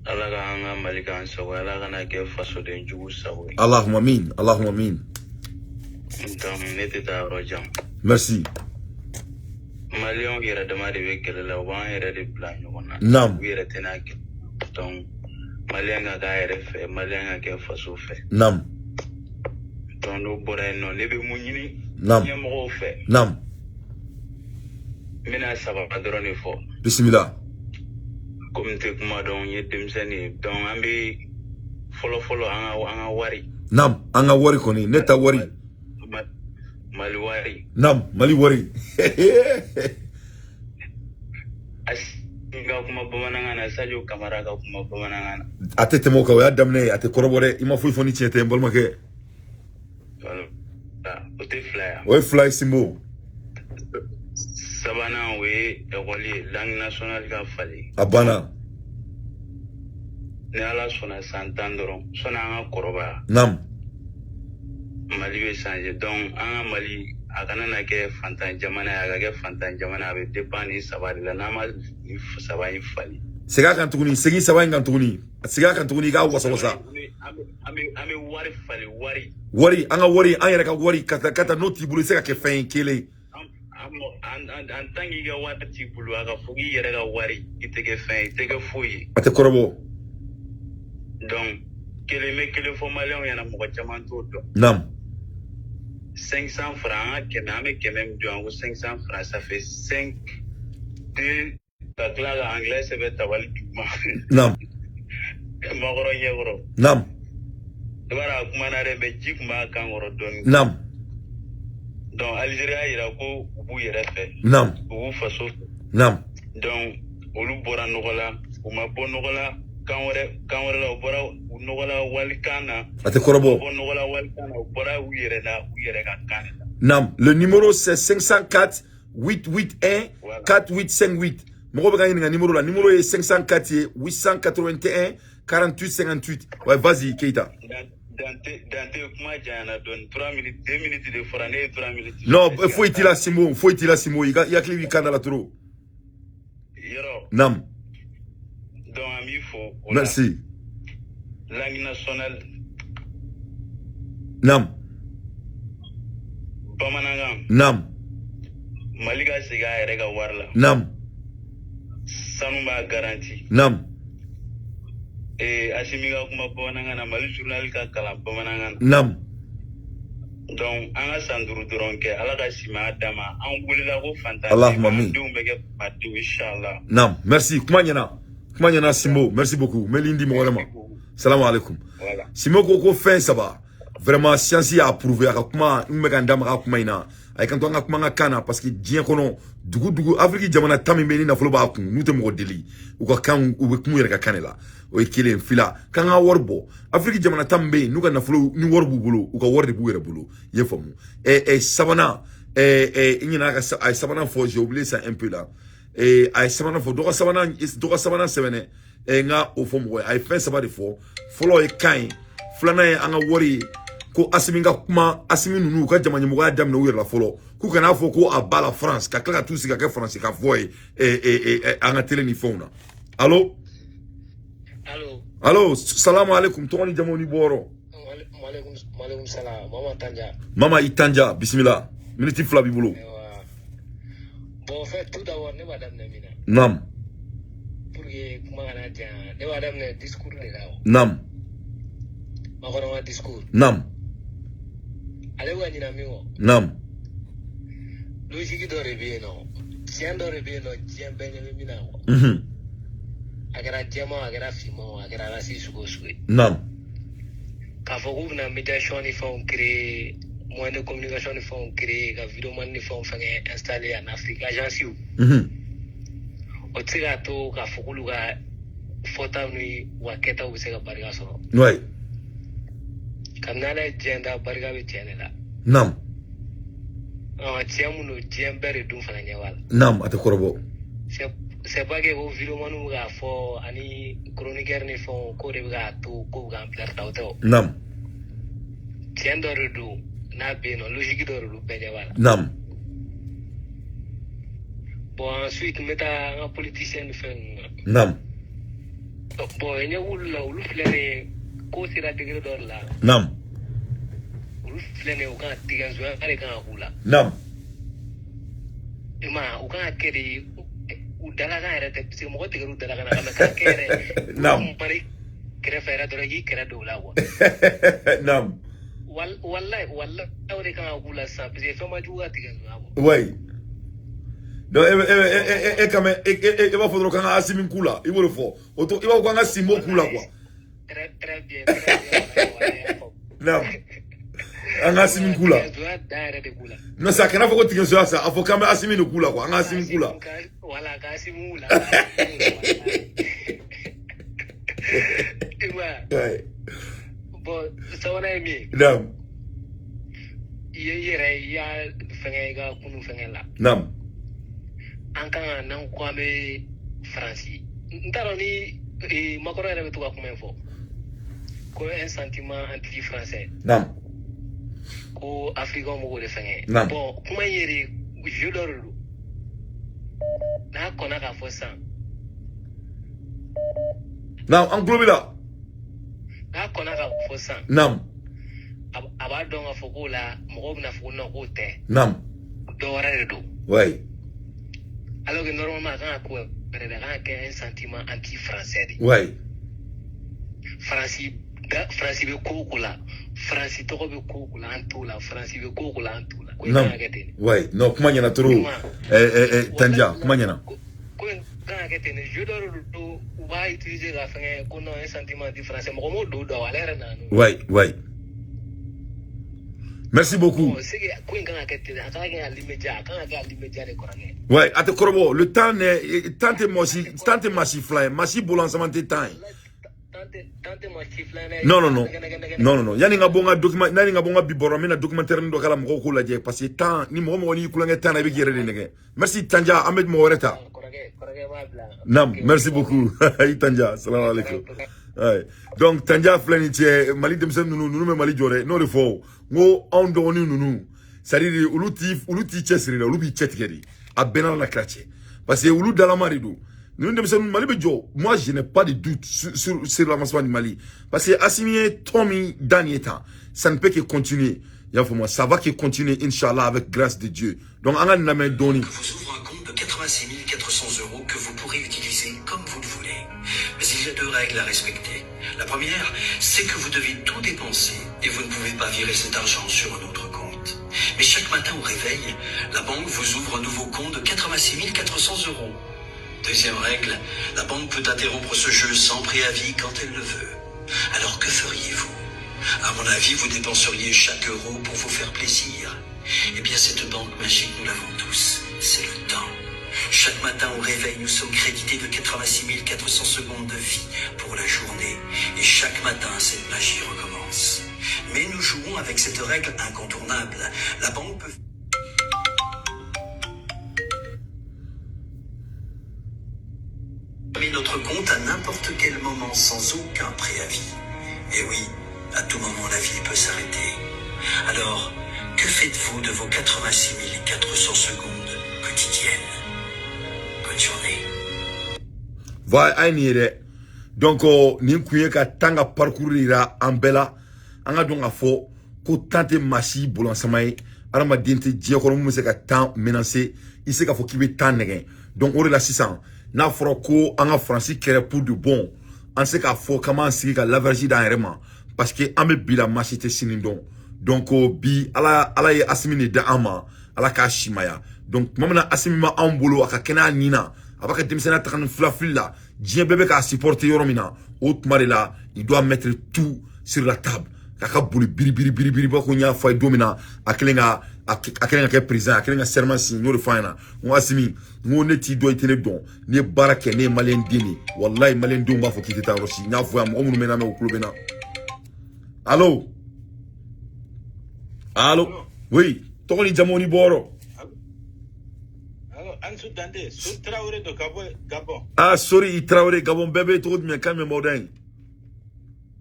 Speaker 10: Ala ka an ka Mali k'an sago ye, Ala kana kɛ fasoden jugu sago ye.
Speaker 1: Allahumma amin, Allahumma amin.
Speaker 10: Donc ne tɛ taa yɔrɔ jan.
Speaker 1: Merci.
Speaker 10: Maliyɛnw yɛrɛ dama de bɛ kɛlɛ la, u b'an yɛrɛ de bila ɲɔgɔn na.
Speaker 1: Nam.
Speaker 10: U yɛrɛ tɛna kɛ. Donc maliyɛn ka k'a yɛrɛ fɛ, maliyɛn ka kɛ faso fɛ.
Speaker 1: Nam.
Speaker 10: Donc n'o bɔra yen nɔ, ne bɛ mun ɲini
Speaker 1: Nam.
Speaker 10: ɲɛmɔgɔw fɛ?
Speaker 1: Nam.
Speaker 10: N bɛna saba dɔrɔn de fɔ.
Speaker 1: Bisimila.
Speaker 10: Komi n tɛ kuma dɔn, n ye denmisɛnnin ye. Donc an bɛ fɔlɔ fɔlɔ an ka wari.
Speaker 1: Nam, an ka wari kɔni, ne ta wari.
Speaker 10: Mali wari.
Speaker 1: Nam, Mali wari.
Speaker 10: Asimi ka kuma bamanankan na, Sadio Kamara ka kuma bamanankan na.
Speaker 1: A tɛ tɛmɛ o kan, o y'a daminɛ ye, a tɛ kɔrɔbɔ dɛ. I ma foyi fɔ ni tiɲɛ tɛ, n balimakɛ.
Speaker 10: Voilà. O tɛ fila ye.
Speaker 1: O ye fila ye Simbo.
Speaker 10: Sabanan, o ye ekɔli ye, langue nationale ka falen.
Speaker 1: A banna.
Speaker 10: Ni Ala sɔnna, san 10 dɔrɔn sɔnni an ka kɔrɔbaya,
Speaker 1: Nam.
Speaker 10: Mali bɛ changer. Donc an ka Mali a kana na kɛ fantan jamana ye, a ka kɛ fantan jamana, a bɛ dépend nin saba de la, n'an ma nin saba in falen.
Speaker 1: Segin a kan tuguni, segin saba in kan tuguni, segin a kan tuguni, i k'a wasa wasa.
Speaker 10: An bɛ wari falen, wari.
Speaker 1: Wari, an ka wari, an yɛrɛ ka wari, ka taa ka taa n'o t'i bolo, i tɛ se ka kɛ fɛn ye kelen.
Speaker 10: En tant k'i ka wari t'i bolo, a ka fɔ k'i yɛrɛ ka wari, i tɛ kɛ fɛn ye, i tɛ kɛ foyi ye.
Speaker 1: A tɛ kɔrɔbɔ.
Speaker 10: Donc kelen bɛ kelen fɔ maliyɛnw ɲɛna, mɔgɔ caman t'o dɔn.
Speaker 1: Nam.
Speaker 10: 500 francs, an ka kɛmɛ, an bɛ kɛmɛ min dun yan ko 500 francs, ça fait 5 2, ka tila ka anglais sɛbɛn tabali duguma.
Speaker 1: Nam.
Speaker 10: Makɔrɔ ɲɛkɔrɔ.
Speaker 1: Nam.
Speaker 10: I b'a dɔn a kumana dɛ, mais ji tun b'a kan kɔrɔ dɔɔni.
Speaker 1: Nam.
Speaker 10: Donc Algérie y'a yira ko u b'u yɛrɛ fɛ.
Speaker 1: Nam.
Speaker 10: U b'u faso fɛ.
Speaker 1: Nam.
Speaker 10: Donc olu bɔra nɔgɔ la, u ma bɔ nɔgɔ la kan wɛrɛ, kan wɛrɛ la, u bɔra nɔgɔ la walikan na.
Speaker 1: A tɛ kɔrɔbɔ.
Speaker 10: U bɔ nɔgɔ la walikan na, u bɔra u yɛrɛ la, u yɛrɛ ka kan de la.
Speaker 1: Nam, le numéro c'est 504 881 4858. Mɔgɔ bɛ ka ɲininka numéro la, numéro ye 504 ye 881 48 58. Ouais, vas-y Keita.
Speaker 10: Dante, Dante, kuma janyana dɔɔni, 3 minutes, 2 minutes de fɔra, ne ye 3 minutes.
Speaker 1: Non, foyi t'i la Simbo, foyi t'i la Simbo, i ka i hakili b'i kan da la trop.
Speaker 10: Yɔrɔ.
Speaker 1: Nam.
Speaker 10: Donc an b'i fo o la.
Speaker 1: Merci.
Speaker 10: Langue nationale.
Speaker 1: Nam.
Speaker 10: Bamanankan.
Speaker 1: Nam.
Speaker 10: Mali ka segin a yɛrɛ ka wari la.
Speaker 1: Nam.
Speaker 10: Sanu b'a garanti.
Speaker 1: Nam.
Speaker 10: Ee, Asimi ka kuma bamanankan na, Mali journal ka kalan bamanankan na.
Speaker 1: Nam.
Speaker 10: Donc an ka san 5 dɔrɔn kɛ, Ala ka simaya d'a ma, an wulila ko fantan.
Speaker 1: Allahumma amin.
Speaker 10: Denw bɛ kɛ fadenw, inshallah.
Speaker 1: Nam, merci. Kuma ɲɛna. Kuma ɲɛna Simbo, merci beaucoup. N bɛ ligne di mɔgɔ wɛrɛ ma. Salam alaikum.
Speaker 10: Voilà.
Speaker 1: Simbo ko ko fɛn saba. Vraiment science y'a prouvé, a ka kuma n bɛ ka n da maga kuma in na. A ye kan to an ka kuma an ka kan na, parce que diɲɛ kɔnɔ dugu dugu, Afrique jamana 10 min bɛ yen ni nafolo b'a kun, n'u tɛ mɔgɔ deli, u ka kan, u bɛ kuma u yɛrɛ ka kan de la. O ye kelen. Fila, k'an ka wari bɔ. Afrique jamana 10 min bɛ yen n'u ka nafolo ni wari b'u bolo, u ka wari de b'u yɛrɛ bolo. I ye faamu? Ɛ ɛ sabanan, ɛ ɛ n ɲinɛ ka a ye sabanan fɔ, j'ai oublié ça un peu là. A ye sabanan fɔ, dɔ ka sabanan, dɔ ka sabanan sɛbɛnɛ, n ka o fɔ mɔgɔ ye. A ye fɛn saba de fɔ. Fɔlɔ ye kan ye, filanan ye an ka wari ye, ko Asimi ka kuma, Asimi ninnu u ka jama ɲɛmɔgɔya daminɛ u yɛrɛ la fɔlɔ, k'u kana fɔ ko a ba la France, ka tila ka t'u sigi ka kɛ France ka fɔ ye an ka télé ni fɛnw na. Allo?
Speaker 11: Allo.
Speaker 1: Allo, salamu alaikum, tɔgɔ ni jamu ni bɔyɔrɔ.
Speaker 11: Maaleykum salam, Mama Tanja.
Speaker 1: Mama i Tanja, bisimila. Miniti 2 b'i bolo.
Speaker 11: Bon, en fait, tout d'abord, ne b'a daminɛ min na.
Speaker 1: Nam.
Speaker 11: Pour que kuma kana janya, ne b'a daminɛ discours de la.
Speaker 1: Nam.
Speaker 11: Macron ka discours.
Speaker 1: Nam.
Speaker 11: Ale bɛ ka ɲina min kɔ.
Speaker 1: Nam.
Speaker 11: Logique dɔ de bɛ yen nɔ. Tiɲɛ dɔ de bɛ yen nɔ, diɲɛ bɛɛ ɲɛ bɛ min na quoi. A kɛra jɛman, a kɛra finman, a kɛra race sugu o sugu ye.
Speaker 1: Nam.
Speaker 11: K'a fɔ k'u bɛna médiation ni fɛnw créer, moyen de communication ni fɛnw créer, ka vidéoman ni fɛnw fɛngɛ installer en Afrique, agence. O tɛ se k'a to k'a fɔ k'olu ka fɔtaw ni u ka kɛtaw bɛ se ka barika sɔrɔ.
Speaker 1: Ouais.
Speaker 11: Kabini Ala ye diɲɛ da, barika bɛ tiɲɛ de la.
Speaker 1: Nam.
Speaker 11: Tiɲɛ mun don, diɲɛ bɛɛ de dun fana ɲɛ b'a la.
Speaker 1: Nam, a tɛ kɔrɔbɔ.
Speaker 11: C'est pas que ko vidéomanw bɛ k'a fɔ ani chroniqueur ni fɛnw k'o de bɛ k'a to k'o bɛ k'an bila ta, o tɛ o.
Speaker 1: Nam.
Speaker 11: Tiɲɛ dɔ de don n'a bɛ yen nɔ, logique dɔ de don, bɛɛ ɲɛ b'a la.
Speaker 1: Nam.
Speaker 11: Bon, ensuite n bɛ taa an ka politicien ni fɛn ninnu na.
Speaker 1: Nam.
Speaker 11: Bon, ɲɛ b'olu la, olu filɛ nin ye, ko sera degré dɔ de la.
Speaker 1: Nam.
Speaker 11: Olu filɛ nin ye, u kan ka tigɛnsoya de kan ka k'u la.
Speaker 1: Nam.
Speaker 11: I ma ye, u kan ka kɛ de u dalakan yɛrɛ tɛ, parce que mɔgɔ tigɛr'u dalakan na, mais k'a kɛ yɛrɛ.
Speaker 1: Nam.
Speaker 11: Mari kɛrɛfɛ yɛrɛ dɔrɔn, i k'i kɛrɛ don o la quoi.
Speaker 1: Nam.
Speaker 11: Wallahi, wallahi, o de kan ka k'u la sisan, parce que fɛn ma jugu ka tigɛnsoya bɔ.
Speaker 1: Ouais. Donc e quand même e b'a fɔ dɔrɔn k'an ka Asimi k'u la, i b'o de fɔ. O to i b'a fɔ k'an ka Sinbo k'u la quoi.
Speaker 11: Très très bien, très bien.
Speaker 1: Nam. An ka Asimi k'u la.
Speaker 11: Tigɛnsoya dan yɛrɛ de k'u la.
Speaker 1: Non, sa kana fɔ ko tigɛnsoya sa, a fɔ k'an bɛ Asimi de k'u la quoi, an ka Asimi k'u la.
Speaker 11: Voilà, ka Asimi k'u la. I ma ye.
Speaker 1: Ouais.
Speaker 11: Bon, sabanan ye min ye.
Speaker 1: Nam.
Speaker 11: I ye i yɛrɛ i y'a fɛngɛ i ka kunu fɛngɛ la.
Speaker 1: Nam.
Speaker 11: An kan ka n'an ko an bɛ Faransi. N t'a dɔn ni Macron yɛrɛ bɛ to ka kuma in fɔ. Ko un sentiment anti-français.
Speaker 1: Nam.
Speaker 11: Ko Africain b'o de fɛngɛ.
Speaker 1: Nam.
Speaker 11: Bon, kuma in yɛrɛ jeu dɔ de don. N'a kɔnna k'a fɔ sisan.
Speaker 1: Nam, an tulo b'i la.
Speaker 11: N'a kɔnna k'a fɔ sisan.
Speaker 1: Nam.
Speaker 11: A b'a dɔn k'a fɔ k'o la mɔgɔw bɛna fɔ ko non k'o tɛ.
Speaker 1: Nam.
Speaker 11: Dɔ wɛrɛ de don.
Speaker 1: Ouais.
Speaker 11: Alors que normalement a kan ka k'o yɛrɛ de, a kan ka kɛ un sentiment anti-français de.
Speaker 1: Ouais.
Speaker 11: Faransi da, Faransi bɛ ko o ko la, Faransi tɔgɔ bɛ ko o ko la, an t'o la, Faransi bɛ ko o ko la, an t'o la. Ko in kan
Speaker 1: Nam.
Speaker 11: ka kɛ ten de.
Speaker 1: Ouais, non, kuma ɲɛna trop. Tanja, kuma ɲɛna.
Speaker 11: Ko in kan ka kɛ ten de, jeu dɔ de don, u b'a utiliser ka fɛngɛ ko non un sentiment anti-français, mɔgɔ m'o don da, ale yɛrɛ nana n'o ye.
Speaker 1: Ouais, ouais. Merci beaucoup.
Speaker 11: Bon, c'est que ko in kan ka kɛ ten de, a kan ka kɛ à l'immédiat, a kan ka kɛ à l'immédiat de kɔrɔkɛ.
Speaker 1: Ouais, a tɛ kɔrɔbɔ, le temps n'est temps tɛ mɔgɔ si, temps tɛ maa si fila ye, maa si bolo saman tɛ temps ye. Non, non, non. Non, non, non. Yani n ka bɔ n ka document, yani n ka bɔ n ka bi bɔrɔ, n bɛna documentaire dɔ k'a la mɔgɔw k'o lajɛ parce que temps ni mɔgɔ mɔgɔ n'i kulonkɛ temps na i bɛ k'i yɛrɛ de nɛgɛ. Merci Tanja, an bɛ mɔgɔ wɛrɛ ta. Nam, merci beaucoup. I Tanja, salam alaikum. Ouais. Donc Tanja filɛ nin cɛ Mali denmisɛnnin ninnu bɛ Mali jɔ dɛ, n'o de fɔ o. N ko anw dɔgɔnin ninnu, c'est à dire olu t'i cɛsiri dɛ, olu b'i cɛtigɛ de. A bɛɛ n'Ala kira cɛ. Parce que olu dalama de don. Ninnu denmisɛnnin Mali bɛ jɔ. Moi je n'ai pas de doute sur l'avancement du Mali. Parce que Assimi ye tɔn min da nin ye tan, ça ne peut que continuer. I y'a faamu, ça va que continuer inchallah avec grâce de Dieu. Donc an ka nin lamɛn dɔɔni.
Speaker 2: Vous ouvre un compte de 86 400 euros que vous pourrez utiliser comme vous le voulez. Mais il y a deux règles à respecter. La première, c'est que vous devez tout dépenser et vous ne pouvez pas virer cet argent sur un autre compte. Mais chaque matin au réveil, la banque vous ouvre un nouveau compte de 86 400 euros. Deuxième règle, la banque peut interrompre ce jeu sans préavis quand elle le veut. Alors que feriez-vous? À mon avis, vous dépenseriez chaque euro pour vous faire plaisir. Eh bien, cette banque magique, nous l'avons tous. C'est le temps. Chaque matin au réveil, nous sommes crédités de 86 400 secondes de vie pour la journée. Et chaque matin, cette magie recommence. Mais nous jouons avec cette règle incontournable. La banque peut fermer notre compte à n'importe quel moment sans aucun préavis. Et oui, à tout moment, la vie peut s'arrêter. Alors, que faites-vous de vos 86 400 secondes quotidiennes? Bonne journée.
Speaker 1: Va a ye nin ye dɛ. Donc nin kun ye ka tan ka parcours yira an bɛɛ la. An ka dɔn k'a fɔ ko tan tɛ maa si bolansama ye. Adamaden tɛ diɲɛ kɔnɔ mun bɛ se ka tan menacer. I se k'a fɔ k'i bɛ tan nɛgɛn. Donc o de la sisan, n'a fɔra ko an ka Faransi kɛrɛ pour de bon, an se k'a fɔ k'an b'an sigi ka laverji d'an yɛrɛ ma, parce que an bɛ bi la, maa si tɛ sini dɔn. Donc bi, Ala ye Asimi de da an ma, Ala k'a simaya. Donc tuma min na Asimi ma anw bolo, a ka kɛnɛya nin na, a b'a ka denmisɛnninya taga ni filafili la, diɲɛ bɛɛ bɛ k'a supporter yɔrɔ min na, o tuma de la il doit mettre tout sur la table, k'a ka boli biri biri biri biri ba. Ko n y'a fɔ a ye don min na, a kɛlen ka kɛ président, a kɛlen ka serment signé, n y'o de fɔ a ɲɛna. N ko Asimi, n ko ne t'i dɔn, i tɛ ne dɔn. N'i ye baara kɛ, ne ye maliyɛn den de ye. Walayi, maliyɛn denw b'a fɔ k'i tɛ taa yɔrɔ si. N y'a fɔ yan, mɔgɔ minnu bɛ n lamɛn, u tulo bɛ n na. Allo, allo, oui, tɔgɔ ni jamu ni bɔyɔrɔ?
Speaker 12: Ansu Dante, Sori Traoré de Gabon. Gabon.
Speaker 1: Ah, Sori i Traoré, Gabon bɛɛ bɛ cogo jumɛn? Kan jumɛn b'aw da yen?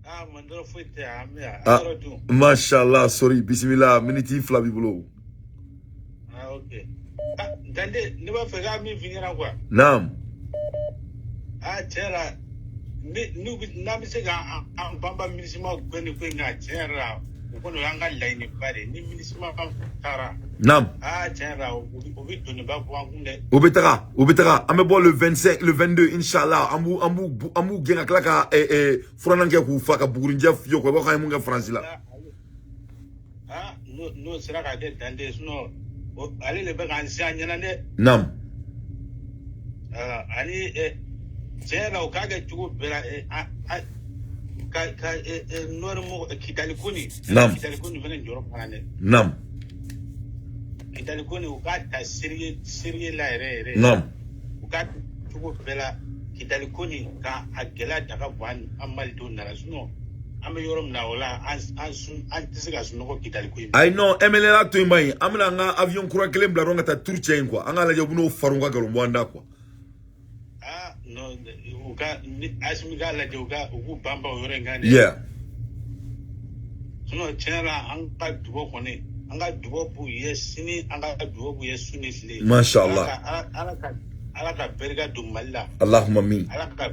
Speaker 12: Ah, mandɔrɔ foyi tɛ an bɛ yan.
Speaker 1: Ah,
Speaker 12: Yɔrɔ dun.
Speaker 1: Mashallah, Sori, bisimila, miniti 2 b'i bolo.
Speaker 12: Ah, ok. Ah, Dante, ne b'a fɛ k'a min f'i ɲɛna quoi.
Speaker 1: Naam.
Speaker 12: Ah, tiɲɛ la, ni n'an bɛ se ka an banba MINUSMA gɛn nin ko in kan, tiɲɛ yɛrɛ la, o kɔni o y'an ka laɲiniba de ye. Ni MINUSMA taara.
Speaker 1: Naam.
Speaker 12: Ah, tiɲɛ yɛrɛ la, o bɛ doniba bɔ an kun dɛ.
Speaker 1: U bɛ taga, u bɛ taga. An bɛ bɔ le 25, le 22, inshallah. An b'u gɛn ka tila ka furannan kɛ k'u fa ka bugurinjɛ fiyɛ quoi. I b'a fɔ k'an ye mun kɛ Faransi la.
Speaker 12: Ah, n'o sera ka kɛ Dante, sinon ale de bɛ k'an se an ɲɛna dɛ.
Speaker 1: Naam.
Speaker 12: Ah, ani tiɲɛ yɛrɛ la, u k'a kɛ cogo bɛɛ la ka nɔri mɔgɔ Kidali ko nin.
Speaker 1: Naam.
Speaker 12: Kidali ko nin fana jɔyɔrɔ fana dɛ.
Speaker 1: Naam.
Speaker 12: Kidali ko nin, u k'a ta sérieux sérieux la yɛrɛ yɛrɛ.
Speaker 1: Naam.
Speaker 12: U k'a cogo bɛɛ la, Kidali ko nin, ka a gɛlɛya daga bɔ an malidenw nana, sinon an bɛ yɔrɔ min na o la, an tɛ se ka sunɔgɔ Kidali ko in na.
Speaker 1: Ayi non, MNLA to yen ba in. An bɛna an ka avion kura kelen bila dɔrɔn ka taa tour cɛ in quoi. An k'a lajɛ u bɛn'o far'u ka nkalon bɔ an da quoi.
Speaker 12: Ah non, u ka ni Asimi k'a lajɛ, u k'u banban o yɔrɔ in kan dɛ. Sinon tiɲɛ la, an ka dugawu kɔni, an ka dugawu b'u ye sini, an ka dugawu b'u ye su ni tile.
Speaker 1: Masha Allah.
Speaker 12: Ala ka barika don Mali la.
Speaker 1: Allahumma min.
Speaker 12: Ala ka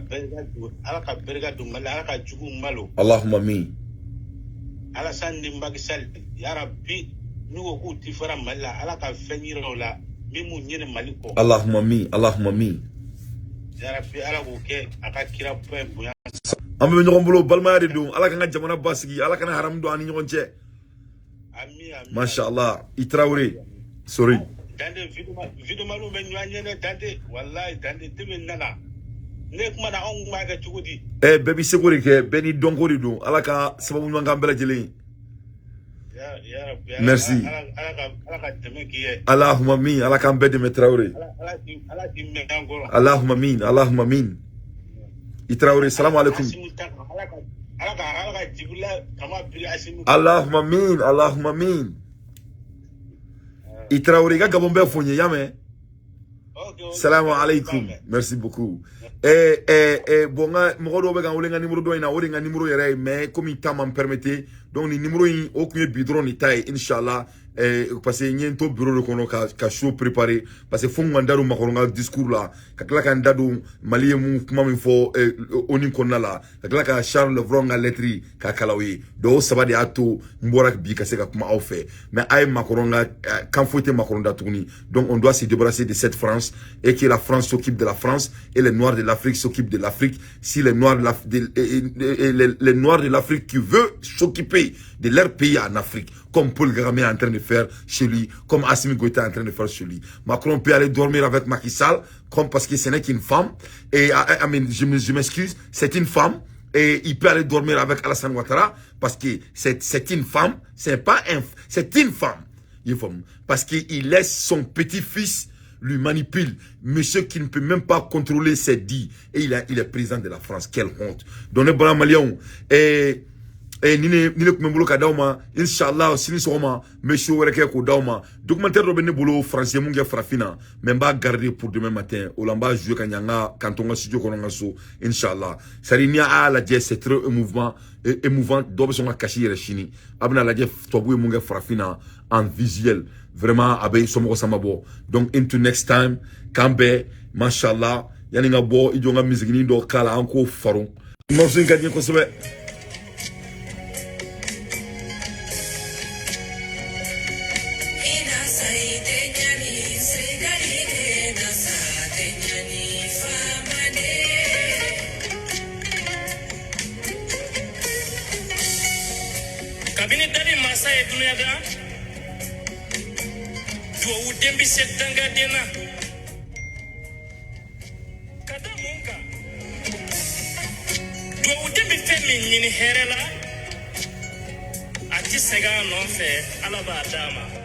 Speaker 12: barika don Mali la, Ala ka juguw malo.
Speaker 1: Allahumma min.
Speaker 12: Alassane ni Macky Sall, yarabi, n'u ko k'u ti fara Mali la, Ala ka fɛn yira u la min m'u ɲini Mali kɔ.
Speaker 1: Allahumma min. Allahumma min.
Speaker 12: Yarabi, Ala k'o kɛ a ka kira bɛɛ bonya.
Speaker 1: An bɛ ɲɔgɔn bolo, balimaya de don. Ala k'an ka jamana basigi, Ala kana haramu don an ni ɲɔgɔn cɛ.
Speaker 12: Ami, ami.
Speaker 1: Masha Allah, i Traoré. Sorry.
Speaker 12: Dante, videomaniw bɛ ɲɔgɔn ɲɛ dɛ Dante, walayi Dante, depuis n nana ne kuma na, anw kun b'a kɛ cogo di?
Speaker 1: Eh, bɛɛ b'i seko de kɛ, bɛɛ n'i dɔnko de don. Ala ka sababu ɲuman k'an bɛɛ lajɛlen ye.
Speaker 12: Ya rabbi.
Speaker 1: Merci.
Speaker 12: Ala ka dɛmɛ k'i ye.
Speaker 1: Allahumma min, Ala k'an bɛɛ dɛmɛ, Traoré.
Speaker 12: Ala k'i mɛn an kɔrɔ.
Speaker 1: Allahumma min, Allahumma min. I Traoré, salam alaikum.
Speaker 12: Asimu ta kan, Ala ka Jibila kama biri Asimu.
Speaker 1: Allahumma min, Allahumma min. I Traoré, i ka Gabon bɛɛ fo n ye, y'a mɛn?
Speaker 12: Ok.
Speaker 1: Salam alaikum. Merci beaucoup. Eh, bon, n ka mɔgɔ dɔw bɛ ka n wele n ka numéro dɔ in na, o de ye n ka numéro yɛrɛ ye, mais comme temps m'an permettre, donc nin numéro in, o kun ye bi dɔrɔn de ta ye, inshallah. Parce que n ye n to bureau de kɔnɔ ka show préparer, parce que fo n ka n da don Macron ka discours la, ka tila ka n da don Mali ye mun kuma min fɔ ONU kɔnɔna la, ka tila ka Charles Levron ka lettre k'a kalan aw ye. Donc o saba de y'a to n bɔra bi ka se ka kuma aw fɛ. Mais a ye Macron ka kan foyi tɛ Macron da tuguni. Donc on doit se débarrasser de cette France et que la France s'occupe de la France et les Noirs de l'Afrique s'occupent de l'Afrique. Si les Noirs de l'Af- de- et les Noirs de l'Afrique qui veulent s'occuper de leur pays en Afrique, comme Paul Kagame est en train de faire chez lui, comme Assimi Goïta est en train de faire chez lui. Macron peut aller dormir avec Macky Sall, comme parce que ce n'est qu'une femme. Et, ah, ah, I mean, je m'excuse, c'est une femme. Et il peut aller dormir avec Alassane Ouattara parce que c'est une femme, c'est pas un, c'est une femme. Il faut, parce qu'il laisse son petit-fils lui manipule. Monsieur qui ne peut même pas contrôler ses dits. Et il est président de la France. Quelle honte. Donc, ne bɔra Maliens. Et ni ne kun bɛ n bolo ka d'aw ma, inshallah sini sɔgɔma n bɛ show wɛrɛ kɛ k'o d'aw ma. Documentaire dɔ bɛ ne bolo, français mun kɛ farafin na, mais n b'a garder pour demain matin. O la n b'a jouer ka ɲɛ n ka kan to n ka studio kɔnɔ n ka so, inshallah. C'est à dire n'i y'a lajɛ, c'est très émouvant, émouvant. Dɔw bɛ sɔn ka kasi yɛrɛ sini. A bɛna lajɛ tubabu ye mun kɛ farafin na en visuel, vraiment a bɛ somɔgɔ sama bɔ. Donc into next time, k'an bɛn, mashallah. Yanni n ka bɔ, i jɔ n ka misiginin dɔ k'a la, an k'o faron. Morceau in ka di n ye kosɛbɛ.
Speaker 13: Kabini dali masa ye dunuya da, duwawu den bɛ se dangaden na ka da mun kan? Duwawuden bɛ fɛn min ɲini hɛrɛ la, a ti sɛgɛn a nɔfɛ, Ala b'a d'a ma.